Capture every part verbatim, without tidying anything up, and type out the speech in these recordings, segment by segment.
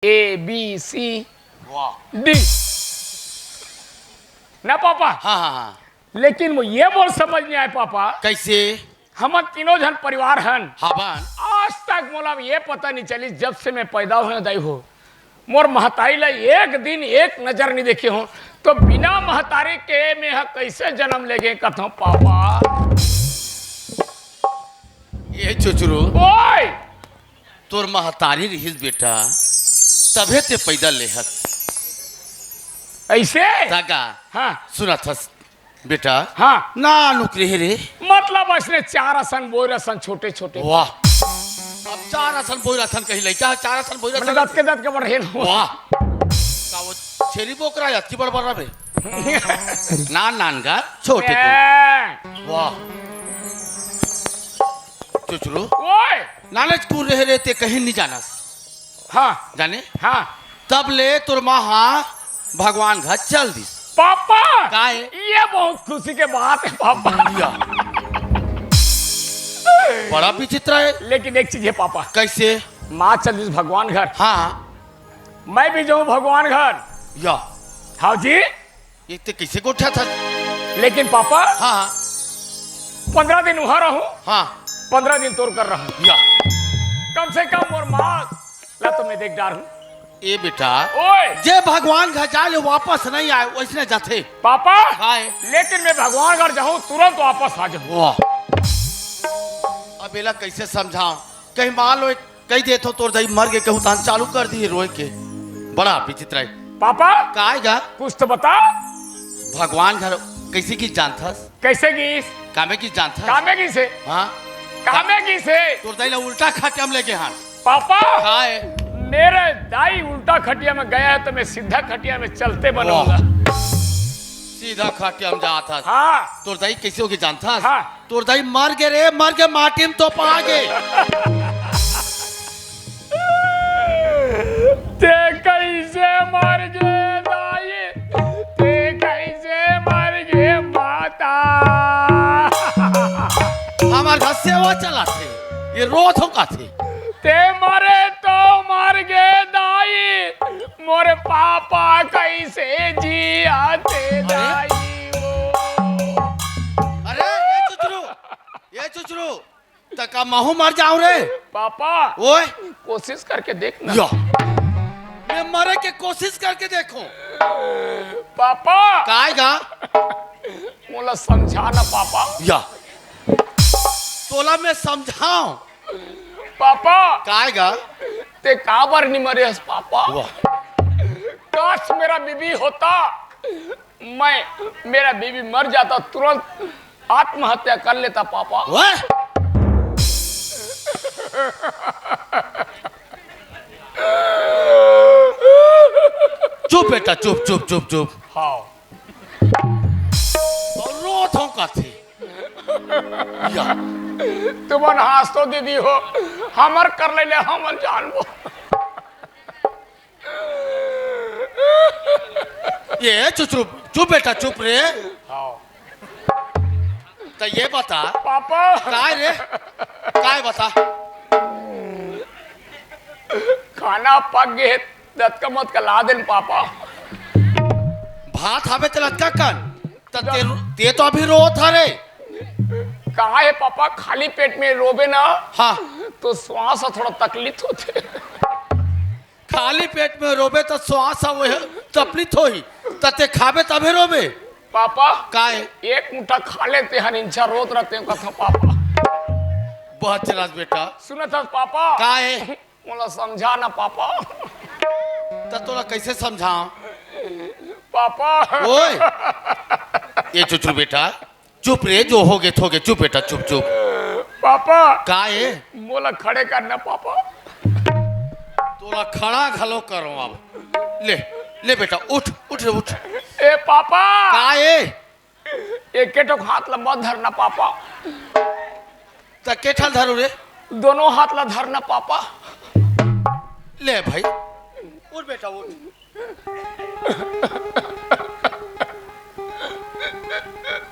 A B C वाह। D. ना papa. हाँ, हाँ, हाँ। लेकिन वो ये मोर समझ नहीं आए पापा। कैसे? हमन तीनों झन परिवार हन। हाँ बन। आज तक मोला ये पता नहीं चली, जब से मैं पैदा हुए दाई हो, मोर महतारी ला एक दिन एक नजर नहीं देखे हो, तो बिना महतारी के मैं ह कैसे जन्म लेगे कथों पापा? ये चुचरू। ओए! तोर महतारी रिहिस बेटा, तभे ते पैदा लेहस। ऐसे? तका। हाँ। सुनत हस बेटा। हाँ। नानुक रहे रे। मतलब, अइसने चार असन बोर असन छोटे छोटे। वाह। अब चार असन बोर असन कही लइका, चार असन बोर असन। मतलब, दत के दत के बढ़े न। वाह। का वो छेरी बोकरा अतकी बड़ बड़ रहे? नान नान गा, छोटे को। ए। वाह। चुचरू। ओए। नानच कुन रहे रे ते कहीं नहीं जानस। हाँ। जाने? हाँ। तब ले तोर माँ हा भगवान घर चल दिस। पापा। काय? ये बहुत खुशी के बात है पापा। या। बड़ा विचित्र है। लेकिन एक चीज है पापा। कैसे? माँ चल दिस भगवान घर। हाँ। मैं भी जाऊँ भगवान घर। या। हाँ जी। ये ते कैसे गोठा था? लेकिन पापा, हाँ। पंद्रह दिन वहाँ रहूं, हाँ। पंद्रह दिन तोर कर रहूं। या। कम से कम मोर माँ ला तो मैं देख डार हूँ। ए बेटा, ओए। जे भगवान घर जाए ले वापस नहीं आए, वैसने जाथे। पापा, काय? लेकिन मैं भगवान घर जाऊं, तुरंत वापस आ जाऊं। वाह। अब एला कैसे समझाओ? कहीं मान लो एक कही देथो तोर दाई मर गे कहूं तहन चालू कर दिए रोए के। बड़ा विचित्र है। पापा, काय गा? कुछ तो बता। भगवान घर कैसे की जानथस? कैसे की? कामे की जानथस? कामे की से? हाँ। कामे की से? तोर दाई ला उल्टा खटिया में लेके हान। पापा, काय? मेरे दाई उल्टा खटिया में गया है तो मैं सीधा खटिया में चलते बनूंगा। वाह। सीधा खटिया में जात हस। हाँ। तोर दाई कैसे होके जानथस? हाँ। तोर दाई मर गे रे, मर गे, माटी में तो पा गे। ते कैसे मर गे दाई? ते कैसे मर गे माता? हमार घर सेवा चलाथे, ये रोज हो काथे। ते मरे तो मर गे दाई, मोर पापा कैसे जियाथे अरे? दाई वो। अरे, ये चुचरू, ये चुचरू, त का महू मर जाऊं रे? पापा, ओए। कोशिश करके देख ना। या। मैं मरे के कोशिश करके देखो। पापा। काय गा? मोला समझा ना पापा। या। तोला मैं समझाऊं। पापा। काय गा? ते काबर नि मरे हस पापा? वाह। काश मेरा बीबी होता, मैं, मेरा बीबी मर जाता, तुरंत आत्महत्या कर लेता पापा। वाह। चुप बेटा, चुप, चुप, चुप, चुप। हाँ। अउ रोत हंव कथे। या। तुमन हाँसथो दीदी हो, हमर कर ले ले हमन जानबो। ये चुचरू, चुप बेटा, चुप रे। हाँ। त ये बता। पापा। काय रे? काय बता? खाना पक गे, लतका मत कला देन पापा। भात हावे त लतका कर। त ते, ते तो अभी रोत हरे। कहा है पापा, खाली पेट में रोबे ना, हाँ। तो श्वास ह थोड़ा तकलीफ होथे। खाली पेट में रोबे त श्वास ह वह तकलीफ होही। त ते खाबे तभे रोबे। पापा, काय? एक मुट्ठा खा लेते हन, इंचा रोत रहते हैं कथा पापा। बहुत चलास बेटा। सुनत हस पापा? काय? मोला समझा ना पापा। त तोला कैसे समझाऊं? पापा। ओए। ये चुचरू बेटा, चुप रे, जो होगे थोगे, चुप बेटा, चुप, चुप। पापा। का ए? मोला खड़े करना पापा। तोला खड़ा घलो करो अब। ले, ले बेटा, उठ, उठ रे, उठ। ए पापा। का ए? एके ठोक हाथ ला मत धरना पापा। त के ठन धरू रे? दोनों हाथ ला धरना पापा। ले भाई, उठ बेटा, उठ।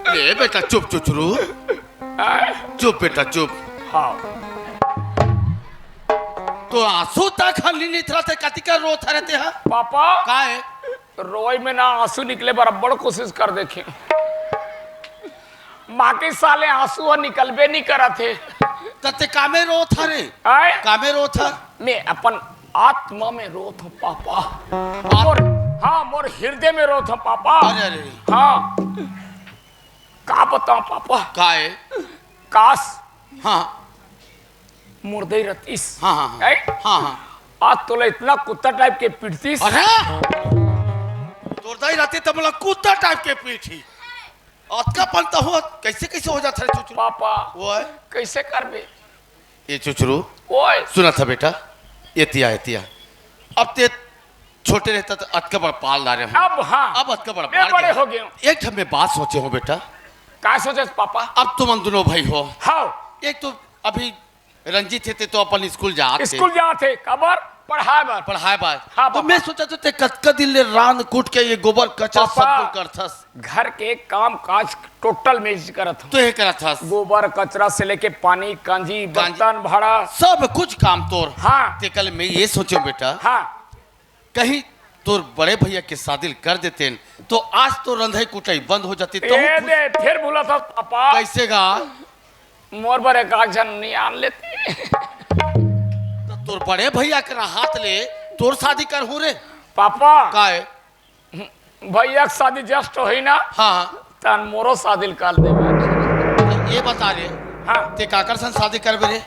ले बेटा, चुप चुचरू। चुप बेटा, चुप। हाँ। तो आंसू तक ह नी निथरत हे, कतिका रोत हरे ते ह? पापा, काय? रोई में ना आंसू निकले बराबर कोशिश कर देखे, बाकी साले आंसू ह निकलबे नी करत हे। त ते कामे रोत हरे? आय? कामे रोत हर? मैं अपन आत्मा में रोत हूँ पापा। आत- मोर, हाँ, मोर हृदय में रोत हूँ पापा। अरे, अरे। हाँ। का बताऊं पापा? काय? काश हाँ। मोर दई रतिस। हाँ, हाँ, हाँ। हैं? हाँ, हाँ। आज तोला इतना कुत्ता टाइप के पीटतिस। अरे! तोर दई रतिस त मोला कुत्ता टाइप के पीटी। अतका पन त हो, कैसे, कैसे हो जात हरे चुचरू? पापा, ओए। कैसे करबे? ए चुचरू, ओए। सुनत ह बेटा, एती आ, एती आ। अब ते छोटे रहता त अतका बड़ पाल डारे हूँ। अब हाँ। अब अतका बड़ मैं बाढ़ बड़े गया। हो गए हूँ। एक ठन मैं बात सोचे हूँ बेटा। का सोचे पापा? अब तुमन दुनों भाई हो। हाँ। एक तो अभी रंजीत हे, ते तो अपन स्कूल जात हे। स्कूल जात हे, काबर? पढ़ाए बर। पढ़ाए बर। हाँ, तो पापा। मैं सोचा तो ते कतका दिन ले रांध कूट के ये गोबर कचरा पापा, सब कुछ करथस। घर के काम काज टोटल मैं ही करत हूँ। तो ये करत हस। गोबर कचरा से लेके पानी, कांजी, कांजी। बर्तन, भाड़ा। सब कुछ काम तोर। हाँ। ते कल मैं ये सोचे हूँ बेटा। हाँ। कहीं तोर बड़े भैया के शादी कर देतेन, तो आज तो रंधई कुटई बंद हो जाती, तो ए कुछ दे, फिर बोला था पापा। कैसे गा? मोर बर एक आध झन नहीं आन लेते। तो तोर बड़े भैया के हाथ ले तोर शादी कर हूँ रे। पापा। काय? भैया के शादी just होही ना, हाँ। तन मोरो शादी कर देबे। ये बता रे, हाँ। ते काकर सन शादी करबे रे?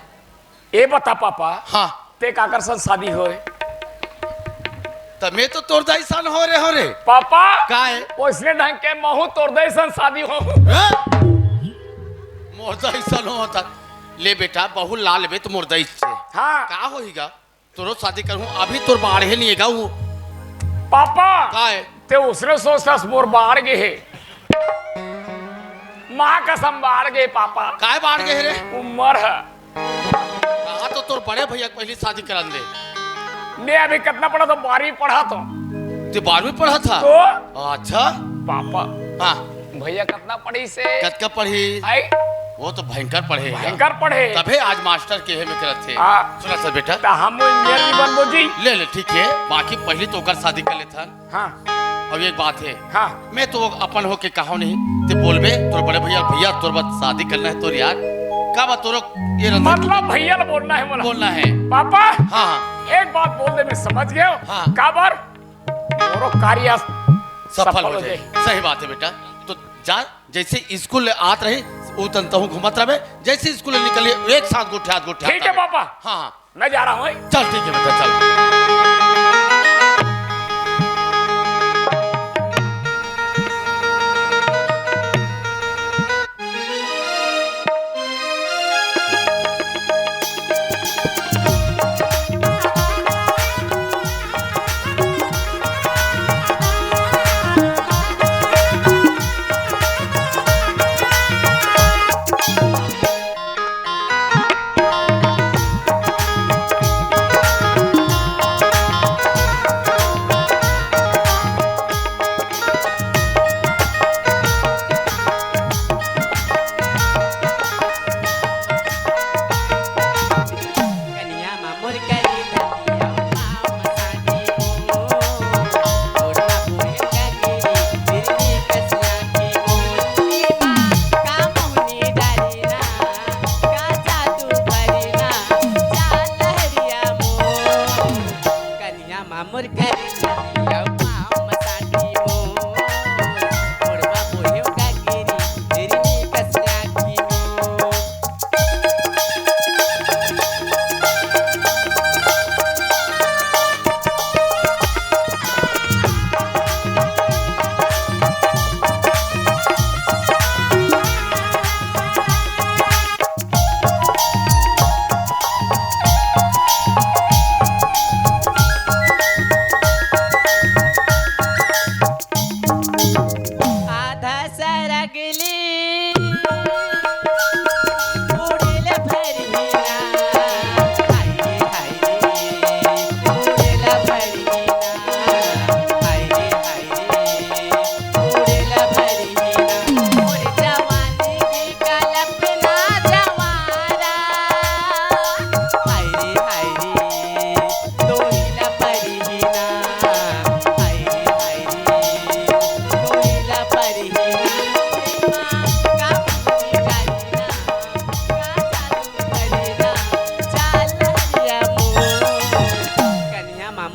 ए बता पापा, हाँ। ते काकर सन शादी होए? त मैं तो तोर दाई सन हो रे, हो रे। पापा, काय? ओइसने ढंग के महू तोर दाई सन शादी हो। हैं? मोर दाई सन हो त ले बेटा, बहू ला लेबे त मोर दाई से। हाँ। का होही गा? तोरो शादी करहूँ, अभी तोर बाढ़े नहीं हे गा वो। पापा, काय? ते उसने सोचथस मोर बाढ़ गे हे। माँ कसम बाढ़ गे पापा। काय बाढ़ गे हे रे? उम्र ह। कहा तो तोर बड़े भैया के पहली शादी करन दे। मैं अभी कितना पढ़ा था? बारहवीं पढ़ा था। ते बारहवीं पढ़ा था? तो? अच्छा। पापा। हाँ। भैया कितना पढ़िस हे? कतका पढ़िस? आई? वो तो भयंकर पढ़े हे। भयंकर पढ़े। तभे आज मास्टर केहे में करत हे। हाँ। सुनत हस बेटा। त हम इंजीनियर नहीं बनबो जी। ले ले, ठीक हे, बाकी पहली तो ओकर शादी कर लेथन। हाँ। अब एक बात हे। हाँ। मैं तो अपन होके कहा नहीं, ते बोलबे, तोर बड़े भैया, भैया, तोर बात शादी करना हे तोर यार। का बात तोरो ये रंधन मतलब भैया ला बोलना हे मोला? बोलना हे। पापा, हाँ, हाँ। एक बात बोल दे, मैं समझ गया हूँ। हाँ। काबर? मोरो कार्य सफल सफल हो हो जाए। जाए। सही बात हे बेटा। तो जा, जैसे स्कूल ले आत रही, उ तन तहूँ घूमत रहबे, जैसे स्कूल ले निकलिए, एक साथ गोठियात, गोठियात ठीक हे आबे। पापा। हाँ, हाँ। मैं जा रहा हूँ। चल, ठीक हे बेटा, चल।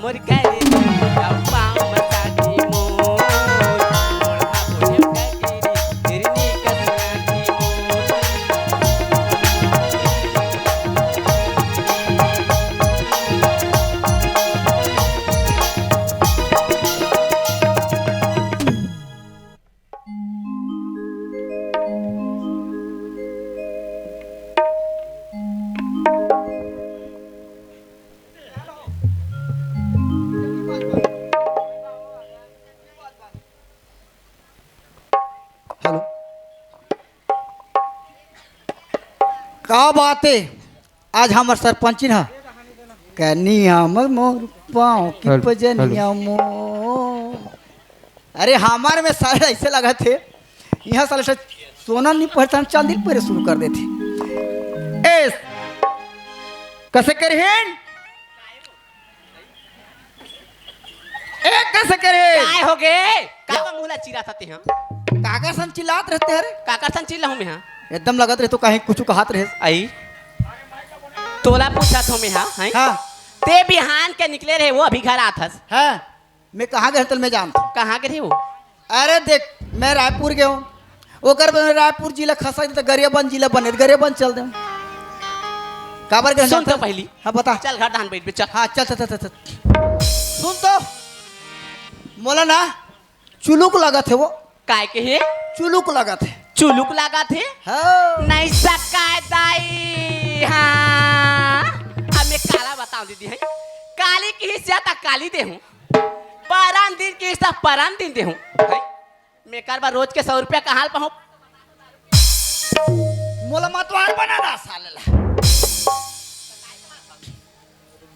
मोर करे अउ पाँव म साटी मोर, मोर हाबो हेम कजरी, हिरनी कस नाटी मोर। हेलो, का बात हे? आज हमर सरपंचिन ह कनिया म मोर पाँव की हेलो, पजनिया हेलो। मोर। अरे हमर में सारे ऐसे लगत हे, इहाँ साले से सोना नहीं पहचान, चांदी पहरे शुरू कर देथे। ए, कसे करहिन? ए, कसे करे? काय हो गे? का मुंह ला चिराथस तेहा? काकर सन चिल्लात रहते हरे? काकर सन चिल्लाहूं मैं हा? एकदम लगत रहे तो कहीं कुछ कहत रहे। आई, तोला पूछत हों मैं हा, हैं? हाँ। ते बिहान के निकले रहे, वो अभी घर आथस। हाँ, मैं कहाँ गए तल मैं जानता हूँ। कहाँ गए रहे वो? अरे देख, मैं रायपुर गए हूँ, ओकर बाद मैं रायपुर जिला खसा तो गरियाबंद जिला बने, गरियाबंद चल दे। काबर गए सुन तो जानथस? पहली। हाँ, बता। चल घर धान बैठ बे, चल। हाँ, चल, चल, चल, चल, चल। सुन तो, मोला ना चुलुक लगत हे वो। काय के हे? चुलुक लगत हे। चुलुक लगत हे? हाँ। नहीं सकाय दाई। हाँ। अब मैं काला बताऊं दीदी, है? काली किहिस या त काली देहूं। परन दिन किहिस त परन दिन देहूं। है? मैं कर बर रोज के सौ रुपया कहाँ ले पाहूं? मोला मतवार बना दा साले ला।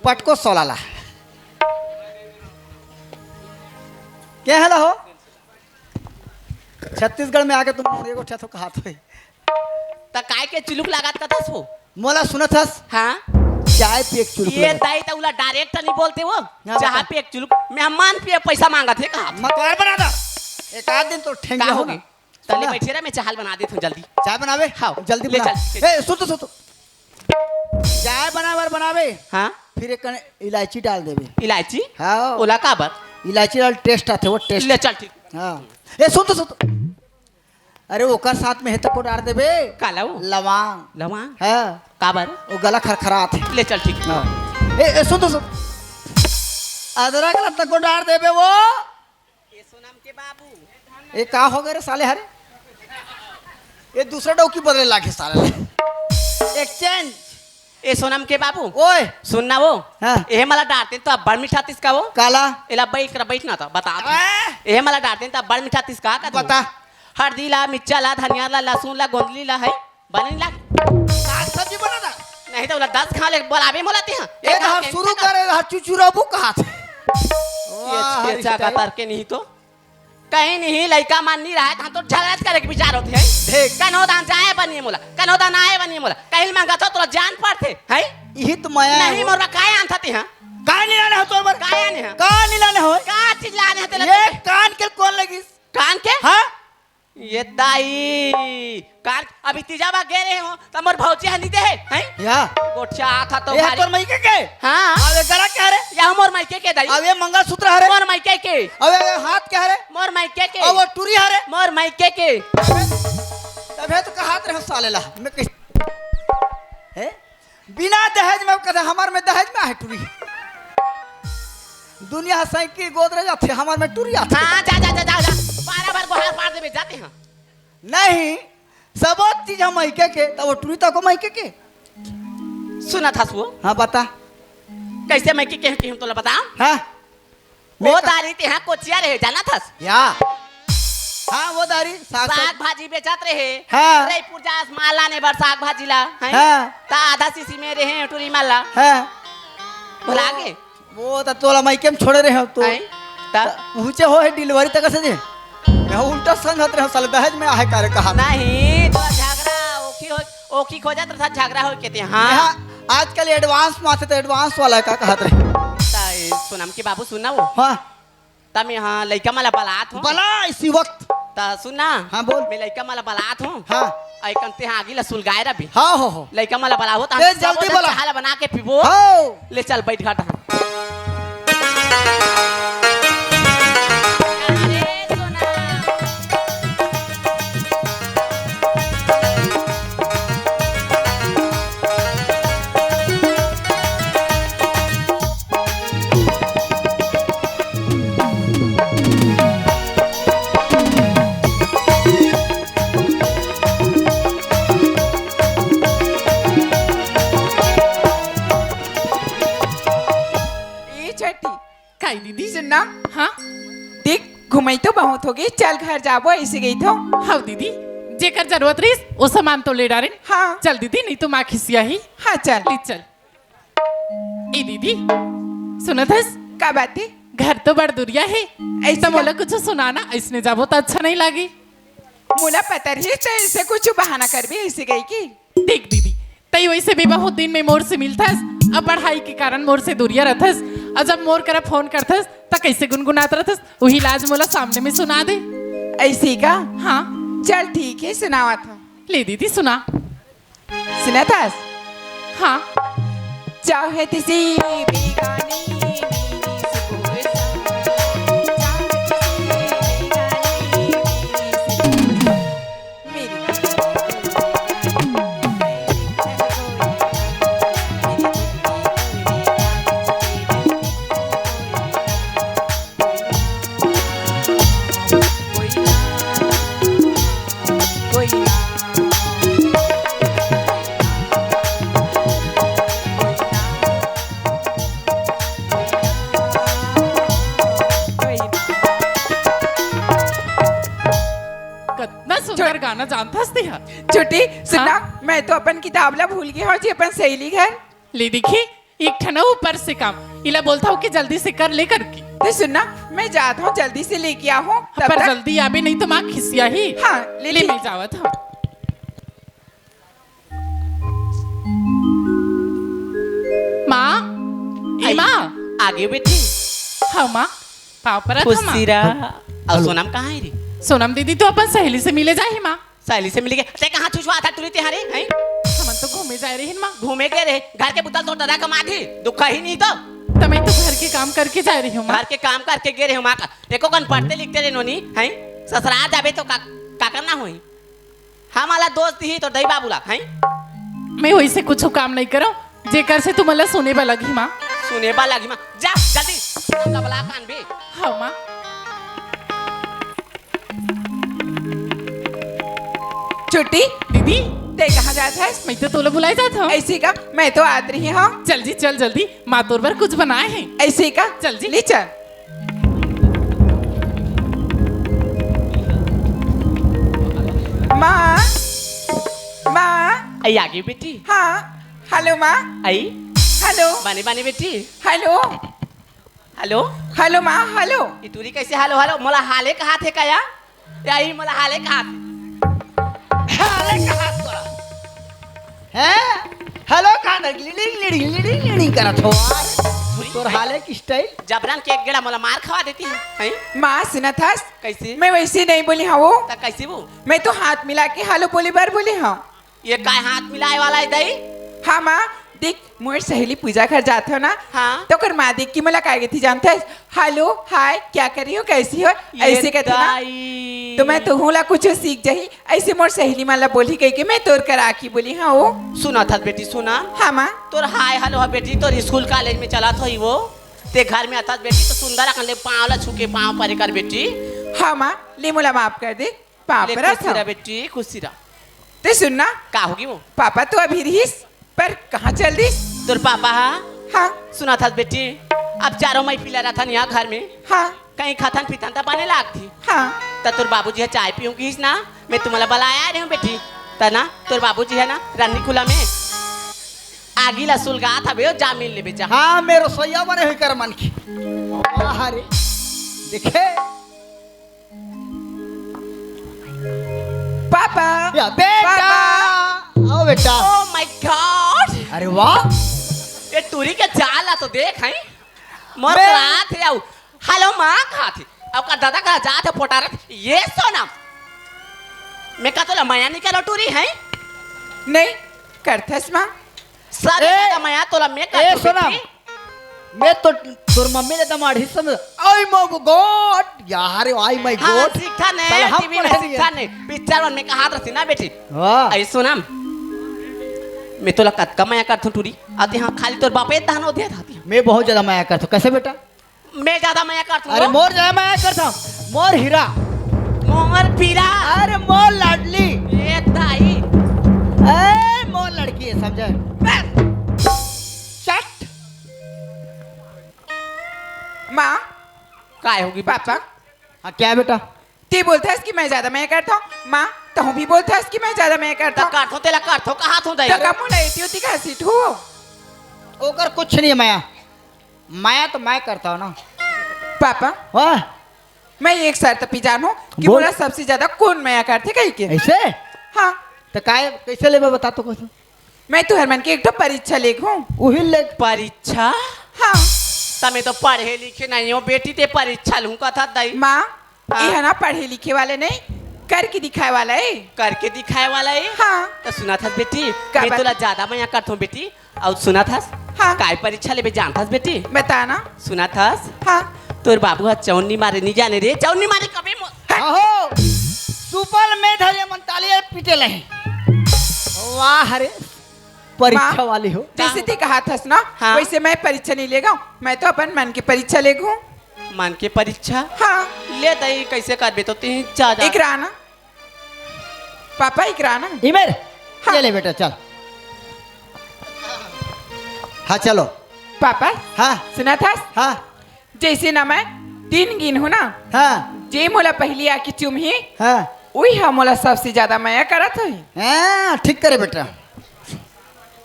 पटको सोला ला। क्या हाल हो? छत्तीसगढ़ में आके तुम एगो ठे तो कहात होई। त काय के चुलुक लागत कथस हो? मोला सुनत हस? हाँ। चाय पिए के चुलुक ये लागत। दाई त उला direct नहीं बोलते वो। हाँ, चाह बता। पिए के चुलुक। मेहमान पिए पैसा मांगत हे कहा। मतवार बना दा। एक आध दिन तो ठेंग का जाओ होगे? ना। तले सुना? बैठे रह, मैं चाहल बना देत हूँ जल्दी। चाय बनावे? हाँ। जल्दी ले बना। चल, चल। ए, सुन तो, सुन तो। चाय बनावे बर बनावे। हाँ। फिर एक कने इलायची डाल देवे। इलायची? हाँ। ओला काबर? इलायची डाल taste आथे, वो taste। ले चल, ठीक। हाँ। ए, सुन तो, सुन तो। अरे, ओकर साथ में हे तको डाल देबे। काला वो? लवांग। लवांग? हाँ। काबर? वो गला खरखरात हे। ले चल, ठीक। हाँ। ए, ए, सुन तो, सुन। अदरक ला तको डाल देबे वो। ए सोनम के बाबू। ए, का हो गए रे साले हरे? ए, दूसरा डौकी बदले लागे साले। Exchange। ए सोनम के बाबू। ओए। सुन ना वो। हाँ। एहे मला डारते तो अब्बड़ मिठातिस का वो। काला? एला बैठ कर बैठ ना तो बता दे। आ? एहे मला डारते तो अब्बड़ मिठातिस का, का तू? बता। हरदी ला, मिर्चा ला, धनिया ला, लहसुन ला, गोंदली ला है। बने ला। साग सब्जी बना दा। नहीं तो बोला दस खा ले, बोलावे मोला तिहा। ए, एक हाँ, हाथ के शुरू करे, हाँ, चुचुराबू कहा थे। ये वाह, छेचा का style। तर के नहीं तो। कहीं नहीं, लइका मन नहीं रहे, त हम तो झगड़ा करे के विचार होथे, हैं? देख। कन्हो दान जाए बनिए मोला, कन्हो दान आए बनिए मोला, कहीं मांगा तो तोला जान पड़थे, हैं? यही तो मया हे नहीं, वो। मोर बर काय आनथा ते, हाँ? काय नहीं लाने हो तोर बर? काय आने, हाँ? काय नहीं लाने हो? का चीज लाने हे तेला ये ते? कान के कौन लगिस? कान के? हाँ? ये दाई, कान अभी तीजा बा गे रहे हो, त मोर भौजी ह नी दे हे, हैं? या। गोठिया आथा तो ए, भारी। तोर मइके के? हाँ। अब ये गला क्या रे? या मोर मइके के दाई। अब ये मंगलसूत्र हरे? मोर मइके के। अब ये हाथ क्या हरे? मोर मइके के। अब वो टूरी हरे? मोर मइके के। तभे तो कहात रहे साले ला। मैं कह, हैं? बिना दहेज में कथे, हमर में दहेज में आहे टूरी। दुनिया साइकिल गोदरेज आथे, हमर में टूरी आथे। हाँ, जा, जा, जा, जा, जा। बारह बार गोहार पार देबे, जाते हैं। नहीं, सबो चीज हम मइके के, त वो टूरी तको मइके के। सुनत हस वो? हाँ, बता। कैसे मइके के, के हम तोला बताओ? हाँ। वो मैं का- दारी ते हाँ कोचिया रहे, जानत हस? या। हाँ, वो दारी साग साग भाजी बेचत रहे। हाँ। रईपुर जास माल लाने बर साग भाजी ला, हैं? हाँ। त आधा सीसी में रहे टूरी माल ला। हाँ। भुला गे? वो त तोला मइके में छोड़े रहे हो तो। हैं? त? त ऊंचे हो हे delivery तक से दे। मैं उल्टा समझत रहे साले दहेज में आहे करे कहा। नहीं, तो झगड़ा ओखी हो, ओखी खोजत रहा झगड़ा हो के ते, हाँ। यहाँ आजकल advance में आथे त advance वाला का कहत रहे। त ए, सोनम के बाबू सुन ना वो। हाँ। त मैं हाँ लइका मला बलात हूँ। बला इसी वक्त। त सुन ना। हाँ, बोल। मैं लइका मला बलात हूँ। हाँ। अइकन ते हाँ आगी ला सुलगाए रबी। हाँ, हो, हो। लइका मला बलावो त ए, हम जल्दी सबो झन बला। चाह ला बना के पीबो। हाँ। ले चल बैठ घाट हाँ। सुनना। हाँ। देख, घुमई तो बहुत होगे, चल घर जाबो, अइसे कहिथों। हव दीदी, जेकर जरूरत रहिस, ओ सामान तो ले डारेन। हाँ। चल दीदी, नहीं तो माँ खिसियाही। हाँ, चल। ले चल। ए दीदी, सुनत हस? का बात हे? घर तो बड़ दुरिया हे, अइसे त का? मोला कुछ सुना ना, अइसने जाबो त अच्छा नहीं लागी। मोला पता रहिस त अइसे कुछ बहाना करबे, अइसे कहिके। देख दीदी, तई वइसे भी बहुत दिन में मोर से मिलथस, अब पढ़ाई के कारण मोर से दुरिया रथस, अउ जब मोर करा फोन करथस त कइसे गुनगुनात रथस, उही ला आज मोला सामने में सुना दे। अइसे का? हाँ। चल ठीक हे, सुनावत हँव। ले दीदी सुना। सुनत हस? हाँ। चाहत से बेगानी मेरी सुबह सा, चाहत से बेगानी मेरी सुबह सा। कतना सुंदर गाना जानथस तेहा। छोटी, सुनना, हाँ? मैं तो अपन किताब ला भूल गे हँव जी, अपन सहेली घर। ले देखी, एक ठन ऊपर से काम, इला बोलथँव कि जल्दी से कर ले करके। त सुनना, मैं जात हँव, जल्दी से लेके आहूँ, तब पर तक जल्दी आबे, नहीं तो माँ खिसियाही। हाँ, ले ले, ठीक। मैं जावत हँव। माँ, ए आई। माँ। आगे बेटी। हाँ माँ, पाँव परत हँव माँ। खुशी रहा। अउ सोनम कहाँ हे रे? सोनम दीदी तो अपन सहेली से मिले जाही माँ। सहेली से मिले गे? ते कहाँ छुछुआथस टूरी तेहा रे, हैं? हमन तो घूमे जाय रहेन माँ। घूमे गे रहे? घर के बुता ल तोर ददा कमाथे, दुख ही नहीं तो। त मैं तो घर के काम करके जाय रहे हँव माँ। घर के काम करके गे रहे हँव माँ का? एको कन पढ़ते लिखते रहे नोनी, हैं? ससुरार जाबे तो का, का करना होही? हमला दोष दिही तोर दई बाबू ला, हैं? मैं वइसे कुछ काम नहीं करँव, जेकर से तुमन ला सुने बर लगही माँ। सुने बर लगही माँ? जा, जल्दी, सोनम ला बला कान बे। हाँ माँ। छोटी। दीदी। ते कहाँ जात हस? मैं तो तोला बुलाय जात हँव। अइसे का? मैं तो आत रहे हँव। चल जी, चल जल्दी, माँ तोर बर कुछ बनाय हे। अइसे का? चल जी। ले चल। माँ, माँ। आई आगे बेटी। हाँ, हेलो माँ। आई। हेलो। बने बने बेटी। हेलो। हेलो। हेलो माँ, हेलो। ई टूरी कइसे हेलो हेलो? मोला हाले कहाथे का या? या ई मोला हाले कहाथे? हाले कहाथे तोला? हैं? हेलो कहाथे? लिडिंग, लिडिंग, लिडिंग, लिडिंग करत हस यार। टूरी, तोर हाले के स्टाइल। जबरन के एक गेड़ा मोला मार खवा देती है, हैं? माँ, सुनत हस? कइसे? मैं वइसे नहीं बोले हँव वो। त कइसे वो? मैं तो हाथ मिला के हेलो बोले बर बोले हँव। ये काय हाथ मिलाय वाला हे दई? हाँ माँ, देख, मोर सहेली पूजा घर जात हँव ना, हाँ। त ओकर माँ देख के मोला काय कहिथे जानथस? हेलो, हाय, क्या कर रही हो, कैसी हो? ये अइसे कहिथे ना। दई। त मैं तोहूँ ला कुछ सीख जाही, अइसे मोर सहेली मन ला बोलही कहिके मैं तोर करा के बोले हँव वो। सुनत हस बेटी, सुना। हाँ माँ। तोर हाय हेलो ह बेटी, तोर स्कूल कॉलेज में चलत होही वो। ते घर में आथस बेटी त सुंदर अकन ले पाँव ला छू के पाँव परे कर बेटी। हाँ माँ, ले मोला माफ कर दे। पाँव परत हँव। खुशी रह बेटी, खुशी रह। ते सुन ना। का होगे वो? पापा तो अभी रिहिस, पर कहाँ चल दिस? तोर पापा हा? हाँ। सुनत हस बेटी, अब चारों मई पिला रथन यहाँ घर में। हाँ। कहीं खाथन पीथन त बने लागथे। हाँ। त तोर बाबूजी ह चाय पीहूँ किहिस ना, मैं तुमला बलाय आय रहेंव बेटी। त ना, तोर बाबूजी ह ना, रन्नी खुला में आगी ला सुलगात हवे, जा मिल लेबे जा। हाँ, मैं रसोइया बने हुई कर मन की। वाह रे, देखे। पापा। या बेटा। पापा। आओ बेटा। Oh my God। अरे वाह। ये टूरी के चाल ला तो देख, हैं? मोर मैं करात हे, आओ। हेलो माँ कहाथे। अब का दादा करा जात हे पोटारत। ये सोनम। मैं का तोला मया नहीं करों टूरी, हैं? नहीं, करथस माँ। सब ए, ज्यादा मया तोला मैं ए, करथों सोनम, बेटी। मैं तो तोर मम्मी ले दमाड़ही समझ। Oh my God, यार, oh my God। हाँ, सीखा ने, साला हम टीवी में पढ़े सीखा नहीं ने। पिक्चर मन में कहात रहिथे ना बेटी। वाह। अई सोनम, मैं तोला कतका मया करथों टूरी। अउ तें हा खाली तोर बापे तहन ओ देत हस। मैं बहुत ज्यादा मया करथों। कैसे बेटा? मैं ज्यादा मया करथों। अरे मोर ज्यादा मया करथस, मोर हीरा। मोर पीरा। अरे मोर लाडली। ए दाई। ए मोर लड़की हे, समझे? बस। चट। माँ, काय होगे पापा? हाँ, क्या बेटा? ते बोलथस कि मैं ज्यादा मया करथंव, माँ, तहूँ भी बोलथस कि मैं ज्यादा मया करथंव। करथंव, तेला करथंव, कहाथंव दाई। त का मोला एती ओती का सीट हो? ओकर कुछ नहीं हे मया, मया तो मैं करथंव ना। पापा, वाह। मैं एक शर्त पे जानहूँ कि बोल। मोला सबसे ज्यादा कोन मया करथे कहिके। ऐसे? हाँ। त काय, कैसे लेबे बता तो कुछ? मैं तुहर मन के एक ठो परीक्षा लेगहूँ। उही ले। परीक्षा? हाँ। त मैं तो पढ़े लिखे नहीं हों बेटी, ते परीक्षा लूँ कथस दाई। माँ, हाँ। ये हे ना पढ़े लिखे वाले नहीं, करके दिखाए वाला हे। करके दिखाए वाला हे? हाँ। त सुनत हस बेटी, का मैं बात? तोला ज्यादा मया करथंव बेटी। अउ सुनत हस? हाँ। काय परीक्षा लेबे जानत हस बेटी? बता ना। सुनत हस? हाँ। तोर बाबू ह चौन्नी मारे नहीं जाने रे, चौन्नी मारे कबे मो- हाँ हो, सुपल में धरे मन ताली पीटे ले। वाह रे, परीक्षा माँ, वाली हो। जैसे ते कहाथस ना, हाँ। वैसे मैं परीक्षा नहीं लेगहूँ, मैं तो अपन मन के परीक्षा लेगहूँ। मन के परीक्षा? हाँ। ले दाई, कैसे करबे तो ते जा, जा। इकरा ना। पापा, इकरा ना। इमेर, हाँ। ये ले बेटा, चल। हाँ, चलो। पापा, हाँ। सुनत हस? हाँ। जैसे ना मैं तीन गिनहूँ ना, हाँ। जे मोला पहली आके चूमही, हाँ। उही ह मोला सबसे ज्यादा मया करत होही। हाँ, ठीक करे बेटा।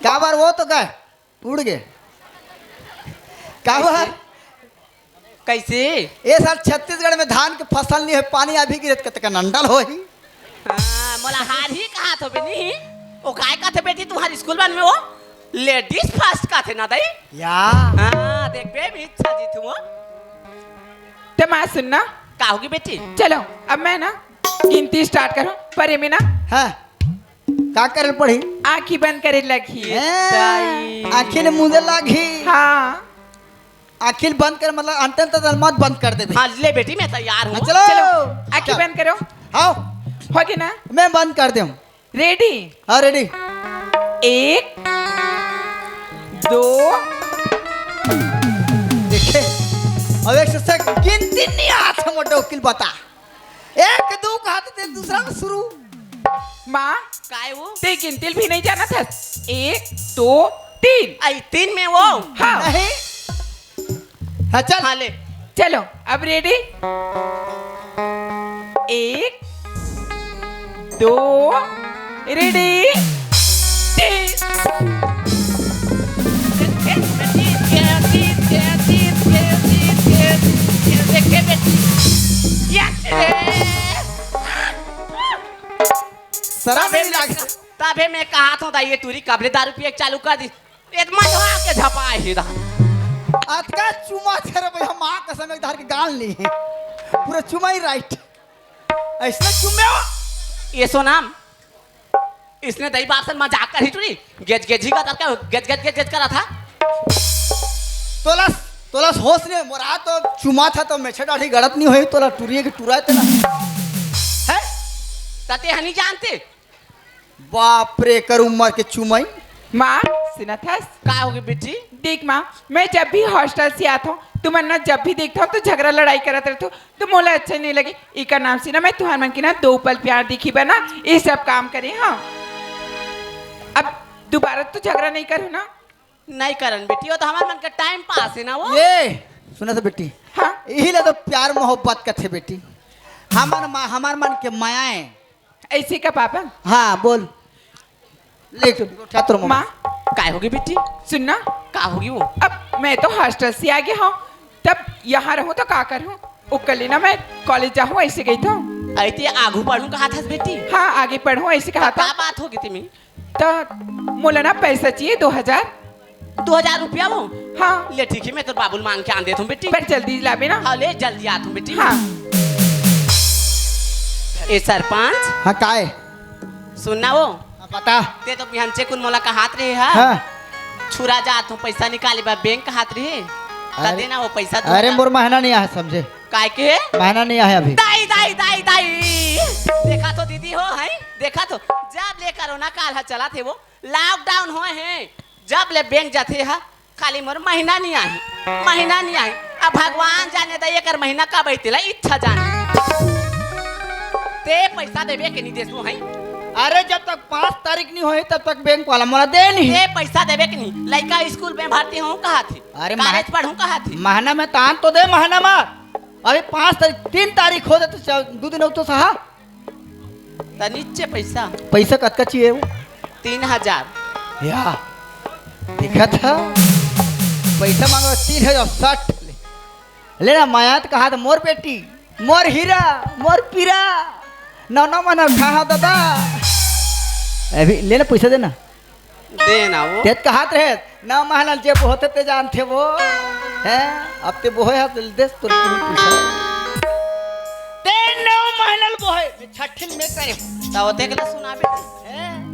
काबर वो तो गए, उड़ गए। काबर? कैसे? ए साल छत्तीसगढ़ में धान के फसल नहीं हे, पानी अभी गिरे त कतका नंडल होही। हाँ, मोला हारही कहाथस बे नहीं। ओ काय कथे बेटी तुम्हर स्कूल मन में वो ladies first कथे ना दाई? या। हाँ, देखबे, मैं इच्छा जीतहूँ वो। त माँ सुन ना। का होगे बेटी? चलो, अब मैं ना गिनती start करहूँ, पर एमे ना हाँ। का करे पड़ही? आँखी बंद करे लगही। हैं? दाई। आँखी ले मूंदे लागही। हाँ। आँखी ल बंद कर, मतलब अंतन तक मत बंद कर देबे। हाँ, ले बेटी, मैं तैयार हूँ। हाँ, चलो। चलो, आँखी चल। बंद करो। हाँ। होगे ना? मैं बंद कर देहूँ। Ready? हाँ, ready। एक, दो। देखे, अब एक से गिनती नहीं आथे मोर डौकी ल, बता। एक, दू कहाथे ते दूसरा में शुरू। माँ, काय वो? ते गिनती ल भी नहीं जानत हस। एक, दो, तीन। आई तीन में वो। हाँ। नहीं। हाँ, चल। हाँ, ले। चलो, अब ready? एक, दो, ready, तीन। शरम नहीं लागे। तभे मैं कहाथंव दाई, ये टूरी कब ले दारू पिए के चालू कर दिस। एत मझवा के झपाए हे दा। अतका चुमा छे रे भैया, माँ कसम, एक धार के गाल नहीं हे। पूरा चुमा ही right। अइसने चुमे हो। ये सोनाम, इसने दई बाप से मजाक करही टूरी। गेज गेज ही का करके गेज गेज गेज गेज करा था। तोला, तोला होश नहीं, मोर हा तो चुमाथंव तो मेछे डाढ़ी गड़त नहीं होही, तोला टूरी के टूरा तेला। हैं? त ते ह नहीं जानते। बाप रे, कर उम्र के चुमई। माँ, सुनत हस? का होगे बेटी? देख माँ, मैं जब भी hostel से आथंव, तुमन ना जब भी देखथंव तो झगरा लड़ाई करत रहिथंव, तो मोला अच्छा नहीं लगे। एकर नाम से ना मैं तुहर मन के ना दो पल प्यार दिखही बर ना, ये सब काम करेंव। अब दोबारा तो झगरा नहीं करहूँ ना? नहीं करन बेटी, वो तो हमर मन के time pass हे ना वो। ये, सुनत हस बेटी? हाँ। यही ला तो प्यार मोहब्बत कथे बेटी। हमर मा-, हमर मन के मया हे। ऐसे का पापा? हाँ, बोल। ले, उठा तोर माँ। माँ। काय होगे बेटी? सुन ना। का होगे वो? अब मैं तो hostel से आ गे हंव, तब यहाँ रहूँ तो का करहूँ? ओकर ले ना मैं college जाहूँ, ऐसे कहिथंव। अरे ते आगू पढ़हूँ कहाथस बेटी? हाँ, आगे पढ़हूँ, ऐसे कहाथंव। का बात होगे तेमे? त मोला ना पैसा चाहिए, दो हजार। दो हजार रुपया वो? हाँ। ले ठीक हे, मैं तोर बाबू ल मांग के आन देथंव बेटी। पर जल्दी लाबे ना। हाँ, ले जल्दी आथंव बेटी। हाँ। ए सरपंच। हाँ, काय? सुन ना वो। हाँ, बता। ते तो बिहनचे कुन मोला कहात रहे हा। हाँ। छुरा जाथंव पैसा निकाले बर बैंक कहात रहे। त अरे, दे ना वो पैसा दो हजार। अरे मोर महीना नहीं आहे समझे। काय के? महीना नहीं आहे अभी। दाई, दाई, दाई, दाई। देखा तो दीदी हो, हैं? देखा तो, जब ले कोरोना काल ह चलत हे वो, lockdown होए हे, जब ले बैंक जाथे हा, खाली मोर महीना नहीं आहे, महीना नहीं आहे। अब भगवान जाने दा एकर महीना कब आही तेला इच्छा जाने। ते पैसा देबे के नहीं देसो हैं? अरे जब तक पाँच तारीख नहीं होही तब तक बैंक वाला मोला दे नहीं। ते पैसा देबे के नहीं, लइका स्कूल में भर्ती होहूँ कहाथे, अरे मह-, college पढ़हूँ कहाथे। महीना में तान तो दे, महीना में। अभी पाँच तारीख, तीन तारीख हो जाए तो चल, दू दिन हो तो सहा। त नीचे पैसा। पैसा कतका चाहिए वो? तीन हजार। या, देखा था, पैसा मांगो तीन हजार साठ ले। ले ना, माया तो कहा था, "मोर बेटी, मोर हीरा, मोर पीरा, नौ नौ महीना खा दादा।" अभी ले ना, पैसा देना। दे ना वो। तेत कहात रहे, "नौ महीना जे बोहते ते जानते वो।" हैं? अब ते बोहे हाथ देस तो पूछा। ते नौ महीना बोहे, छठिन में करे। त होते के सुना बेटी। हैं?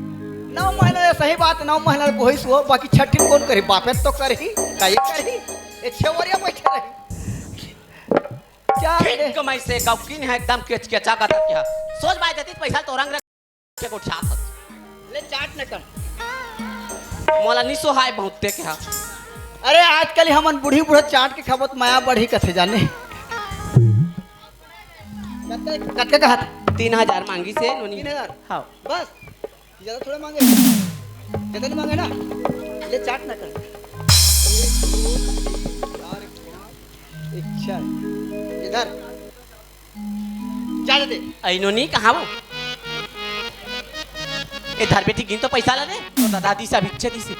नौ महीना, सही बात, नौ महीना बोहिस हो, बाकी छठिन कौन करे? बापे तो करही, का ये करही? ये छेवरिया बैठे रही। क्या ठीक रे? कमाई से गौकीन है, एकदम केचकेचा का तकिया। सोच बाय देती पैसा तो रंग रख के गोठिया था। ले चाट न कर। मोला निसो हाय बहुत ते के हा। अरे आजकल हमन बूढ़ी बूढ़ा चाट के खाबत माया बढ़ी कथे जाने। कतका, कतका कहा था? तीन हजार मांगी से नोनी। तीन हजार? हाँ। बस? ज्यादा थोड़ा मांगे? ज्यादा नहीं मांगे ना? ले चाट ना कर। एक, दो, तीन, चार, पाँच। इच्छा है। इधर। ज्यादा दे। ऐ नोनी कहाँ वो? ए धर बेटी, गिन तो पैसा ला रे। तो दादा दी सब इच्छे दी से।